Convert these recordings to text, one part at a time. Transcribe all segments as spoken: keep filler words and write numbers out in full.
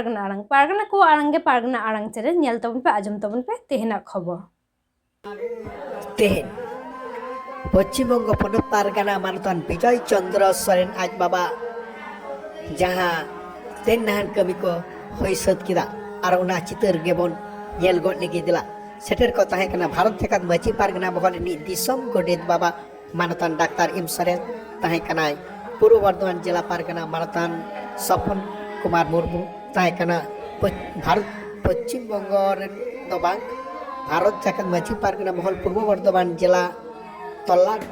ᱯᱟᱨᱜᱟᱱᱟ ᱟᱲᱟᱝ, ᱯᱟᱨᱜᱟᱱᱟ ᱠᱚᱣᱟᱜ ᱟᱲᱟᱝ ᱜᱮ ᱯᱟᱨᱜᱟᱱᱟ ᱟᱲᱟᱝ ᱪᱮᱱᱮᱞ, ᱧᱮᱞ ᱛᱟᱵᱚᱱ ᱯᱮ, ᱟᱸᱡᱚᱢ ᱛᱟᱵᱚᱱ ᱯᱮ ᱛᱮᱦᱮᱧᱟᱜ ᱠᱷᱚᱵᱚᱨ᱾ ᱛᱮᱦᱮᱧ ᱯᱚᱪᱷᱤᱢ ᱵᱚᱝᱜᱚ ᱯᱚᱱᱚᱛ ᱯᱟᱨᱜᱟᱱᱟ ᱢᱟᱱᱚᱛᱟᱱ ᱵᱤᱡᱚᱭ ᱪᱚᱱᱫᱨᱚ ᱥᱚᱨᱮᱱ ᱟᱡ ᱵᱟᱵᱟ ᱡᱟᱦᱟᱸ ᱛᱮᱱ ᱱᱟᱦᱟᱱ ᱠᱟᱹᱢᱤ ᱠᱚ ᱦᱩᱭ ᱥᱟᱹᱛ ᱠᱮᱫᱟ, ᱟᱨ ᱚᱱᱟ ᱪᱤᱛᱟᱹᱨ ᱜᱮᱵᱚᱱ ᱧᱮᱞ ᱜᱚᱫ ᱞᱮᱜᱮ ᱫᱮᱞᱟ᱾ ᱥᱮᱴᱮᱨ ᱠᱚ ᱛᱟᱦᱮᱸ ᱠᱟᱱᱟ ᱵᱷᱟᱨᱚᱛ ᱡᱟᱠᱟᱛ ᱢᱟᱹᱡᱷᱤ ᱯᱟᱨᱜᱟᱱᱟ ᱢᱚᱦᱚᱞ ᱨᱤᱱᱤᱡ ᱫᱤᱥᱚᱢ ᱜᱚᱰᱮᱛ ᱵᱟᱵᱟ ᱢᱟᱱᱚᱛᱟᱱ ᱰᱟᱠᱛᱟᱨ ᱮᱢ ᱥᱚᱨᱮᱱ, ᱛᱟᱦᱮᱸ ᱠᱟᱱᱟᱭ ᱯᱩᱨᱵᱚ ᱵᱚᱨᱫᱷᱚᱢᱟᱱ ᱡᱮᱞᱟ ᱯᱟᱨᱜᱟᱱᱟ ᱢᱟᱱᱚᱛᱟᱱ ᱥᱚᱯᱚᱱ ᱠᱩᱢᱟᱨ ᱢᱩᱨᱢᱩ, ᱛᱟᱦᱮᱸ ᱠᱟᱱᱟ ᱯᱚᱪ-, ᱵᱷᱟᱨᱚᱛ, ᱯᱚᱪᱷᱤᱢ ᱵᱚᱝᱜᱚ ᱨᱮᱱ ᱫᱚ ᱵᱟᱝ, ᱵᱷᱟᱨᱚᱛ ᱡᱟᱠᱟᱛ ᱢᱟᱹᱡᱷᱤ ᱯᱟᱨᱜᱟᱱᱟ ᱢᱚᱦᱚᱞ ᱯᱩᱨᱵᱚ ᱵᱚᱨᱫᱷᱚᱢᱟᱱ ᱡᱮᱞᱟ ᱛᱚᱞᱟᱴ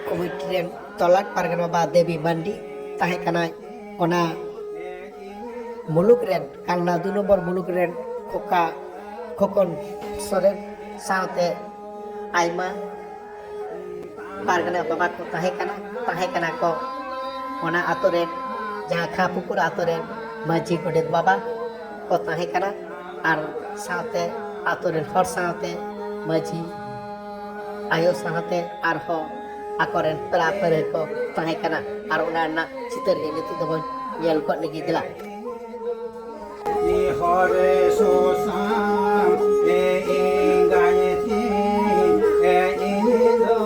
ᱠᱚᱢᱤᱴᱤ ᱨᱮᱱ, ᱛᱚᱞᱟᱴ ᱯᱟᱨᱜᱟᱱᱟ ᱵᱟᱵᱟ ᱫᱮᱵᱤ ᱢᱟᱱᱰᱤ ᱛᱟᱦᱮᱸ ᱠᱟᱱᱟᱭ᱾ ᱚᱱᱟ ᱢᱩᱞᱩᱠ ᱨᱮᱱ, ᱠᱟᱞᱱᱟ ᱫᱩ ᱱᱚᱢᱵᱚᱨ ᱢᱩᱞᱩᱠ ᱨᱮᱱ ᱠᱷᱚᱠᱟ ᱠᱷᱚᱠᱚᱱ ᱥᱚᱨᱮᱱ ᱥᱟᱶᱛᱮ ᱟᱭᱢᱟ ᱯᱟᱨᱜᱟᱱᱟ ᱵᱟᱵᱟ ᱠᱚ ᱛᱟᱦᱮᱸ ᱠᱟᱱᱟ, ᱛᱟᱦᱮᱸ ᱠᱟᱱᱟ ᱠᱚ᱾ ᱚᱱᱟ ᱟᱛᱳ ᱨᱮᱱ, ᱡᱟᱦᱟᱸ ᱠᱷᱟᱸ ᱯᱩᱠᱩᱨ ᱟᱛᱳ ᱨᱮᱱ ᱢᱟᱹᱡᱷᱤ ᱜᱚᱰᱮᱛ ᱵᱟᱵᱟ ᱠᱚ ᱛᱟᱦᱮᱸ ᱠᱟᱱᱟ, ᱟᱨ ᱥᱟᱶᱛᱮ ᱟᱛᱳ ᱨᱮᱱ ᱦᱚᱲ ᱥᱟᱶᱛᱮ ᱢᱟᱹᱡᱷᱤ ᱟᱭᱳ ᱥᱟᱶᱛᱮ ᱟᱨᱦᱚᱸ ᱟᱠᱚᱨᱮᱱ ᱯᱮᱲᱟ ᱯᱟᱹᱲᱦᱟᱹ ᱠᱚ ᱛᱟᱦᱮᱸ ᱠᱟᱱᱟ᱾ ᱟᱨ ᱚᱱᱟ ᱨᱮᱱᱟᱜ ᱪᱤᱛᱟᱹᱨ ᱜᱮ ᱱᱤᱛᱚᱜ ᱫᱚᱵᱚᱱ ᱧᱮᱞ ᱜᱚᱫ ᱞᱮᱜᱮ ᱫᱮᱞᱟ᱾ ᱦᱚᱨᱮ ᱥᱚᱥᱟᱝ ᱮ ᱮᱸᱜᱟᱭ ᱛᱤᱧ, ᱮ ᱤᱧ ᱫᱚ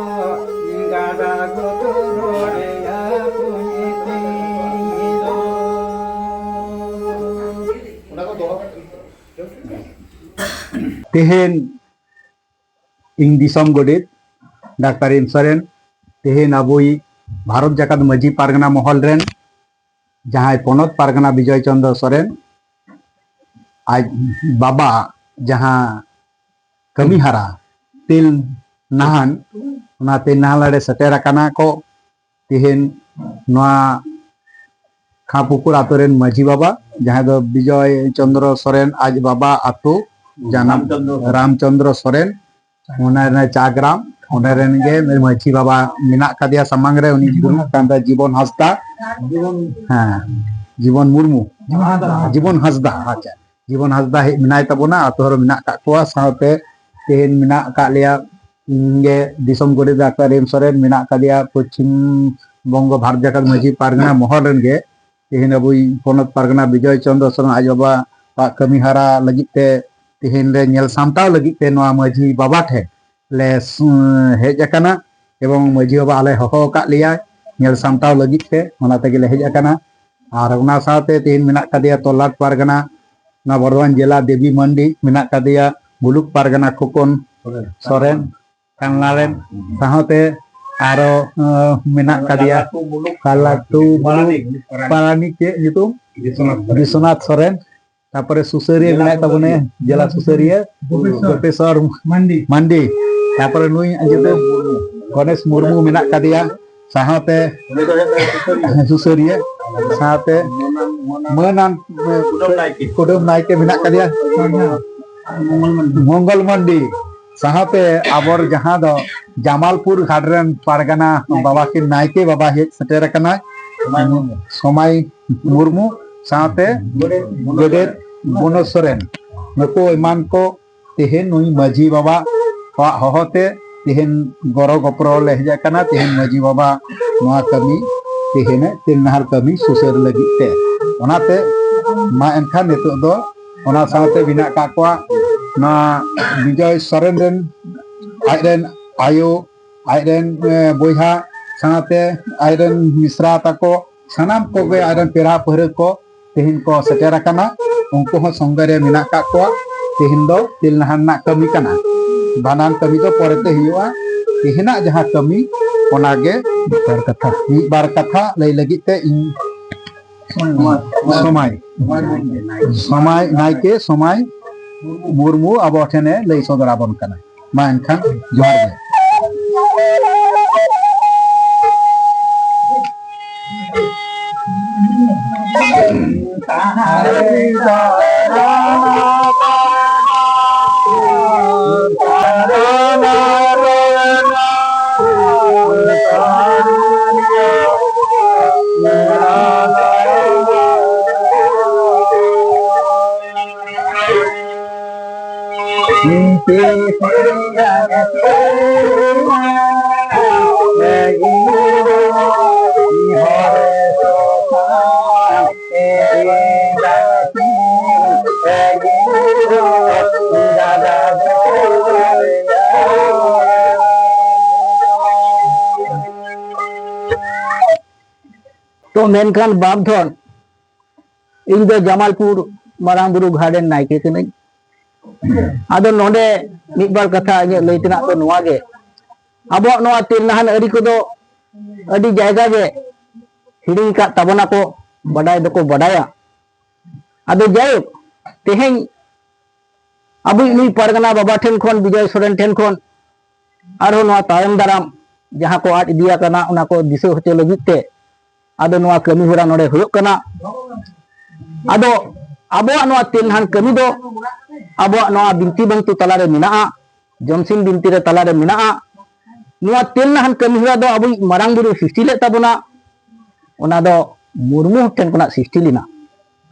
ᱜᱟᱰᱟ ᱜᱚᱛᱚ ᱨᱚᱲᱮᱭᱟ ᱠᱩᱧ ᱛᱤᱧ ᱫᱚ᱾ ᱛᱮᱦᱮᱧ ᱤᱧ ᱫᱤᱥᱚᱢ ᱜᱚᱰᱮᱛ ᱰᱟᱠᱛᱟᱨ ᱮᱢ ᱥᱚᱨᱮᱱ, ᱛᱮᱦᱮᱧ ᱟᱵᱚᱭᱤᱡ ᱵᱷᱟᱨᱚᱛ ᱡᱟᱠᱟᱛ ᱢᱟᱹᱡᱷᱤ ᱯᱟᱨᱜᱟᱱᱟ ᱢᱚᱦᱚᱞ ᱨᱮᱱ ᱡᱟᱦᱟᱸᱭ ᱯᱚᱱᱚᱛ ᱯᱟᱨᱜᱟᱱᱟ ᱵᱤᱡᱚᱭ ᱪᱚᱱᱫᱨᱚ ᱥᱚᱨᱮᱱ, ᱟᱡ ᱵᱟᱵᱟ ᱡᱟᱦᱟᱸ ᱠᱟᱹᱢᱤ ᱦᱟᱨᱟ, ᱛᱤᱞ ᱱᱟᱦᱟᱱ, ᱚᱱᱟ ᱛᱤᱞ ᱱᱟᱦᱟᱱ ᱨᱮ ᱥᱮᱴᱮᱨ ᱟᱠᱟᱱᱟ ᱠᱚ᱾ ᱛᱮᱦᱮᱧ ᱱᱚᱣᱟ ᱠᱷᱟᱸᱯᱩᱠᱩᱨ ᱟᱛᱳ ᱨᱮᱱ ᱢᱟᱹᱡᱷᱤ ᱵᱟᱵᱟ, ᱡᱟᱦᱟᱸᱭ ᱫᱚ ᱵᱤᱡᱚᱭ ᱪᱚᱱᱫᱨᱚ ᱥᱚᱨᱮᱱ ᱟᱡ ᱵᱟᱵᱟ ᱟᱛᱳ ᱡᱟᱱᱟᱢ, ᱨᱟᱢᱪᱚᱸᱫᱽᱨᱚ ᱥᱚᱨᱮᱱ, ᱚᱱᱟ ᱨᱮᱱ ᱪᱟ ᱜᱨᱟᱢ, ᱚᱸᱰᱮ ᱨᱮᱱ ᱜᱮ ᱢᱟᱹᱡᱷᱤ ᱵᱟᱵᱟ ᱢᱮᱱᱟᱜ ᱠᱟᱫᱮᱭᱟ ᱥᱟᱢᱟᱝ ᱨᱮ, ᱩᱱᱤ ᱫᱩᱲᱩᱵ ᱠᱟᱱ ᱛᱟᱭ ᱡᱤᱵᱚᱱ ᱦᱟᱸᱥᱫᱟ᱾ ᱦᱮᱸ, ᱡᱤᱵᱚᱱ ᱢᱩᱨᱢᱩ, ᱡᱤᱵᱚᱱ ᱦᱟᱸᱥᱫᱟ, ᱟᱪᱪᱷᱟ, ᱡᱤᱵᱚᱱ ᱦᱟᱸᱥᱫᱟ ᱦᱮᱡ ᱢᱮᱱᱟᱭ ᱛᱟᱵᱚᱱᱟ, ᱟᱛᱳ ᱦᱚᱲ ᱢᱮᱱᱟᱜ ᱠᱟᱜ ᱠᱚᱣᱟ, ᱥᱟᱶᱛᱮ ᱛᱮᱦᱮᱧ ᱢᱮᱱᱟᱜ ᱠᱟᱜ ᱞᱮᱭᱟ ᱤᱧ ᱜᱮ ᱫᱤᱥᱚᱢ ᱜᱚᱰᱮᱛ ᱰᱟᱠᱛᱟᱨ ᱮᱢ ᱥᱚᱨᱮᱱ, ᱢᱮᱱᱟᱜ ᱠᱟᱫᱮᱭᱟ ᱯᱚᱪᱷᱤᱢ ᱵᱚᱝᱜᱚ ᱵᱷᱟᱨᱚᱛ ᱡᱟᱠᱟᱛ ᱢᱟᱹᱡᱷᱤ ᱯᱟᱨᱜᱟᱱᱟ ᱢᱚᱦᱚᱞ ᱨᱮᱱ ᱜᱮ ᱛᱮᱦᱮᱧ ᱟᱵᱚᱭᱤᱡ ᱯᱚᱱᱚᱛ ᱯᱟᱨᱜᱟᱱᱟ ᱵᱤᱡᱚᱭ ᱪᱚᱱᱫᱨᱚ ᱥᱚᱨᱮᱱ ᱟᱡ ᱵᱟᱵᱟᱣᱟᱜ ᱠᱟᱹᱢᱤ ᱦᱟᱨᱟ ᱞᱟᱹᱜᱤᱫ ᱛᱮ ᱛᱮᱦᱮᱧ ᱞᱮ ᱧᱮᱞ ᱥᱟᱢᱴᱟᱣ ᱞᱟᱹᱜᱤᱫ ᱛᱮ ᱱᱚᱣᱟ ᱢᱟᱹᱡᱷᱤ ᱵᱟᱵᱟ ᱴᱷᱮᱱ ᱞᱮ ᱥᱩ-, ᱦᱮᱡ ᱟᱠᱟᱱᱟ᱾ ᱮᱵᱚᱝ ᱢᱟᱹᱡᱷᱤ ᱵᱟᱵᱟ ᱟᱞᱮ ᱦᱚᱦᱚ ᱟᱠᱟᱫ ᱞᱮᱭᱟᱭ ᱧᱮᱞ ᱥᱟᱢᱴᱟᱣ ᱞᱟᱹᱜᱤᱫ ᱛᱮ, ᱚᱱᱟ ᱛᱮᱜᱮ ᱞᱮ ᱦᱮᱡ ᱟᱠᱟᱱᱟ᱾ ᱟᱨ ᱚᱱᱟ ᱥᱟᱶᱛᱮ ᱛᱮᱦᱮᱧ ᱢᱮᱱᱟᱜ ᱠᱟᱫᱮᱭᱟ ᱛᱚᱞᱞᱟᱴ ᱯᱟᱨᱜᱟᱱᱟ, ᱱᱚᱣᱟ ᱵᱚᱨᱫᱷᱚᱢᱟᱱ ᱡᱮᱞᱟ ᱫᱮᱵᱤ ᱢᱟᱱᱰᱤ, ᱢᱮᱱᱟᱜ ᱠᱟᱫᱮᱭᱟ ᱢᱩᱞᱩᱠ ᱯᱟᱨᱜᱟᱱᱟ ᱠᱷᱚᱠᱚᱱ ᱥᱚᱨᱮᱱ, ᱠᱟᱱᱞᱟᱞᱮᱱ, ᱥᱟᱶᱛᱮ ᱟᱨᱚ, ᱟᱸ, ᱢᱮᱱᱟᱜ ᱠᱟᱫᱮᱭᱟ ᱠᱟᱞᱞᱟᱴᱩ ᱢᱩᱞᱩᱠ ᱯᱟᱨᱟᱱᱤᱠ, ᱪᱮᱫ ᱧᱩᱛᱩᱢ? ᱵᱤᱥᱣᱚᱱᱟᱛᱷ ᱥᱚᱨᱮᱱ᱾ ᱛᱟᱨᱯᱚᱨᱮ ᱥᱩᱥᱟᱹᱨᱤᱭᱟᱹ ᱢᱮᱱᱟᱭ ᱛᱟᱵᱚᱱᱟ, ᱡᱮᱞᱟ ᱥᱩᱥᱟᱹᱨᱤᱭᱟᱹ ᱜᱳᱯᱮᱥᱚᱨ ᱢᱟᱱᱰᱤ᱾ ᱢᱟᱱᱰᱤ᱾ ᱛᱟᱨᱯᱚᱨᱮ ᱱᱩᱭ ᱧᱩᱛᱩᱢ ᱜᱚᱱᱮᱥ ᱢᱩᱨᱢᱩ ᱢᱮᱱᱟᱜ ᱠᱟᱫᱮᱭᱟ, ᱥᱟᱶᱛᱮ ᱥᱩᱥᱟᱹᱨᱤᱭᱟᱹ, ᱥᱟᱶᱛᱮ ᱢᱟᱹᱱᱟᱱ ᱠᱩᱰᱟᱹᱢ ᱱᱟᱭᱠᱮ ᱢᱮᱱᱟᱜ ᱠᱟᱫᱮᱭᱟ, ᱢᱚᱝᱜᱚᱞ ᱢᱟᱱᱰᱤ᱾ ᱥᱟᱶᱛᱮ ᱟᱵᱚᱨ ᱡᱟᱦᱟᱸ ᱫᱚ ᱡᱟᱢᱟᱞᱯᱩᱨ ᱜᱷᱟᱴ ᱨᱮᱱ ᱯᱟᱨᱜᱟᱱᱟ ᱵᱟᱵᱟ ᱠᱤᱱ ᱱᱟᱭᱠᱮ ᱵᱟᱵᱟ ᱦᱮᱡ ᱥᱮᱴᱮᱨ ᱟᱠᱟᱱᱟᱭ, ᱥᱚᱢᱟᱭ ᱢᱩᱨᱢᱩ, ᱥᱟᱶᱛᱮ ᱜᱚᱰᱮᱛ ᱵᱚᱱᱚ ᱥᱚᱨᱮᱱ, ᱱᱩᱠᱩ ᱮᱢᱟᱱ ᱠᱚ ᱛᱮᱦᱮᱧ ᱱᱩᱭ ᱢᱟᱹᱡᱷᱤ ᱵᱟᱵᱟ ᱠᱚᱣᱟᱜ ᱦᱚᱦᱚ ᱛᱮ ᱛᱮᱦᱮᱧ ᱜᱚᱲᱚ ᱜᱚᱯᱚᱲᱚ ᱞᱮ ᱦᱮᱡ ᱟᱠᱟᱱᱟ᱾ ᱛᱮᱦᱮᱧ ᱢᱟᱹᱡᱷᱤ ᱵᱟᱵᱟ ᱱᱚᱣᱟ ᱠᱟᱹᱢᱤ, ᱛᱮᱦᱮᱧ ᱛᱮᱞᱱᱟᱦᱟᱨ ᱠᱟᱹᱢᱤ ᱥᱩᱥᱟᱹᱨ ᱞᱟᱹᱜᱤᱫ ᱛᱮ᱾ ᱚᱱᱟᱛᱮ ᱢᱟ ᱮᱱᱠᱷᱟᱱ ᱱᱤᱛᱚᱜ ᱫᱚ ᱚᱱᱟ ᱥᱟᱶᱛᱮ ᱢᱮᱱᱟᱜ ᱠᱟᱜ ᱠᱚᱣᱟ ᱱᱚᱣᱟ ᱵᱤᱡᱚᱭ ᱥᱚᱨᱮᱱ ᱨᱮᱱ, ᱟᱡ ᱨᱮᱱ ᱟᱭᱳ, ᱟᱡ ᱨᱮᱱ, ᱮ, ᱵᱚᱭᱦᱟ, ᱥᱟᱶᱛᱮ ᱟᱡ ᱨᱮᱱ ᱢᱤᱥᱨᱟ ᱛᱟᱠᱚ, ᱥᱟᱱᱟᱢ ᱠᱚᱜᱮ ᱟᱡ ᱨᱮᱱ ᱯᱮᱲᱟ ᱯᱟᱹᱦᱲᱟᱹ ᱠᱚ ᱛᱮᱦᱮᱧ ᱠᱚ ᱥᱮᱴᱮᱨ ᱟᱠᱟᱱᱟ᱾ ᱩᱱᱠᱩ ᱦᱚᱸ ᱥᱚᱸᱜᱮ ᱨᱮ ᱢᱮᱱᱟᱜ ᱠᱟᱜ ᱠᱚᱣᱟ᱾ ᱛᱮᱦᱮᱧ ᱫᱚ ᱛᱮᱞᱱᱟᱦᱟᱨ ᱨᱮᱱᱟᱜ ᱠᱟᱹᱢᱤ ᱠᱟᱱᱟ, ᱵᱷᱟᱸᱰᱟᱱ ᱠᱟᱹᱢᱤ ᱫᱚ ᱯᱚᱨᱮᱛᱮ ᱦᱩᱭᱩᱜᱼᱟ᱾ ᱛᱮᱦᱮᱧᱟᱜ ᱡᱟᱦᱟᱸ ᱠᱟᱹᱢᱤ, ᱚᱱᱟᱜᱮ ᱢᱤᱫ ᱵᱟᱨ ᱠᱟᱛᱷᱟ, ᱢᱤᱫ ᱵᱟᱨ ᱠᱟᱛᱷᱟ ᱞᱟᱹᱭ ᱞᱟᱹᱜᱤᱫ ᱛᱮ ᱤᱧ ᱥᱚᱢᱟᱭ, ᱥᱚᱢᱟᱭ ᱱᱟᱭᱠᱮ ᱥᱚᱢᱟᱭ ᱢᱩᱨᱢᱩ ᱟᱵᱚ ᱴᱷᱮᱱᱮ ᱞᱟᱹᱭ ᱥᱚᱫᱚᱨ ᱟᱵᱚᱱ ᱠᱟᱱᱟ᱾ ᱢᱟ ᱮᱱᱠᱷᱟᱱ ᱡᱚᱦᱟᱨ ᱜᱮ᱾ ᱢᱮᱱᱠᱷᱟᱱ ᱵᱟᱯ ᱫᱷᱚᱱ, ᱤᱧ ᱫᱚ ᱡᱟᱢᱟᱞᱯᱩᱨ ᱢᱟᱨᱟᱝ ᱵᱩᱨᱩ ᱜᱷᱟᱴ ᱨᱮᱱ ᱱᱟᱭᱠᱮ ᱠᱟᱹᱱᱟᱹᱧ᱾ ᱟᱫᱚ ᱱᱚᱰᱮ ᱢᱤᱫ ᱵᱟᱨ ᱠᱟᱛᱷᱟ ᱤᱧᱟᱹᱜ ᱞᱟᱹᱭ ᱛᱮᱱᱟᱜ ᱫᱚ ᱱᱚᱣᱟ ᱜᱮ, ᱟᱵᱚᱣᱟᱜ ᱱᱚᱣᱟ ᱛᱮᱞᱱᱟᱦᱟᱱ ᱟᱹᱨᱤ ᱠᱚᱫᱚ ᱟᱹᱰᱤ ᱡᱟᱭᱜᱟ ᱜᱮ ᱦᱤᱲᱤᱧ ᱟᱠᱟᱫ ᱛᱟᱵᱚᱱᱟ ᱠᱚ, ᱵᱟᱰᱟᱭ ᱫᱚᱠᱚ ᱵᱟᱰᱟᱭᱟ᱾ ᱟᱫᱚ ᱡᱟᱭᱦᱳᱠ, ᱛᱮᱦᱮᱧ ᱟᱵᱚᱭᱤᱡ ᱱᱩᱭ ᱯᱟᱨᱜᱟᱱᱟ ᱵᱟᱵᱟ ᱴᱷᱮᱱ ᱠᱷᱚᱱ, ᱵᱤᱡᱚᱭ ᱥᱚᱨᱮᱱ ᱴᱷᱮᱱ ᱠᱷᱚᱱ ᱟᱨᱦᱚᱸ ᱱᱚᱣᱟ ᱛᱟᱭᱚᱢ ᱫᱟᱨᱟᱢ ᱡᱟᱦᱟᱸ ᱠᱚ ᱟᱫ ᱤᱫᱤ ᱟᱠᱟᱱᱟ, ᱚᱱᱟ ᱠᱚ ᱫᱤᱥᱟᱹ ᱦᱚᱪᱚ ᱞᱟᱹᱜᱤᱫ ᱛᱮ ᱟᱫᱚ ᱱᱚᱣᱟ ᱠᱟᱹᱢᱤ ᱦᱚᱨᱟ ᱱᱚᱰᱮ ᱦᱩᱭᱩᱜ ᱠᱟᱱᱟ᱾ ᱟᱫᱚ ᱟᱵᱚᱣᱟᱜ ᱱᱚᱣᱟ ᱛᱮᱞᱱᱟᱦᱟᱱ ᱠᱟᱹᱢᱤ ᱫᱚ ᱟᱵᱚᱣᱟᱜ ᱱᱚᱣᱟ ᱵᱤᱱᱛᱤ ᱵᱟᱝᱛᱩ ᱛᱟᱞᱟᱨᱮ ᱢᱮᱱᱟᱜᱼᱟ, ᱡᱚᱢᱥᱤᱢ ᱵᱤᱱᱛᱤ ᱨᱮ ᱛᱟᱞᱟᱨᱮ ᱢᱮᱱᱟᱜᱼᱟ᱾ ᱱᱚᱣᱟ ᱛᱮᱞᱱᱟᱦᱟᱱ ᱠᱟᱹᱢᱤ ᱦᱚᱨᱟ ᱫᱚ ᱟᱵᱚᱭᱤᱡ ᱢᱟᱨᱟᱝ ᱵᱩᱨᱩᱭ ᱥᱨᱤᱥᱴᱤ ᱞᱮᱫ ᱛᱟᱵᱚᱱᱟ, ᱚᱱᱟ ᱫᱚ ᱢᱩᱨᱢᱩ ᱴᱷᱮᱱ ᱠᱷᱚᱱᱟᱜ ᱥᱨᱤᱥᱴᱤ ᱞᱮᱱᱟ᱾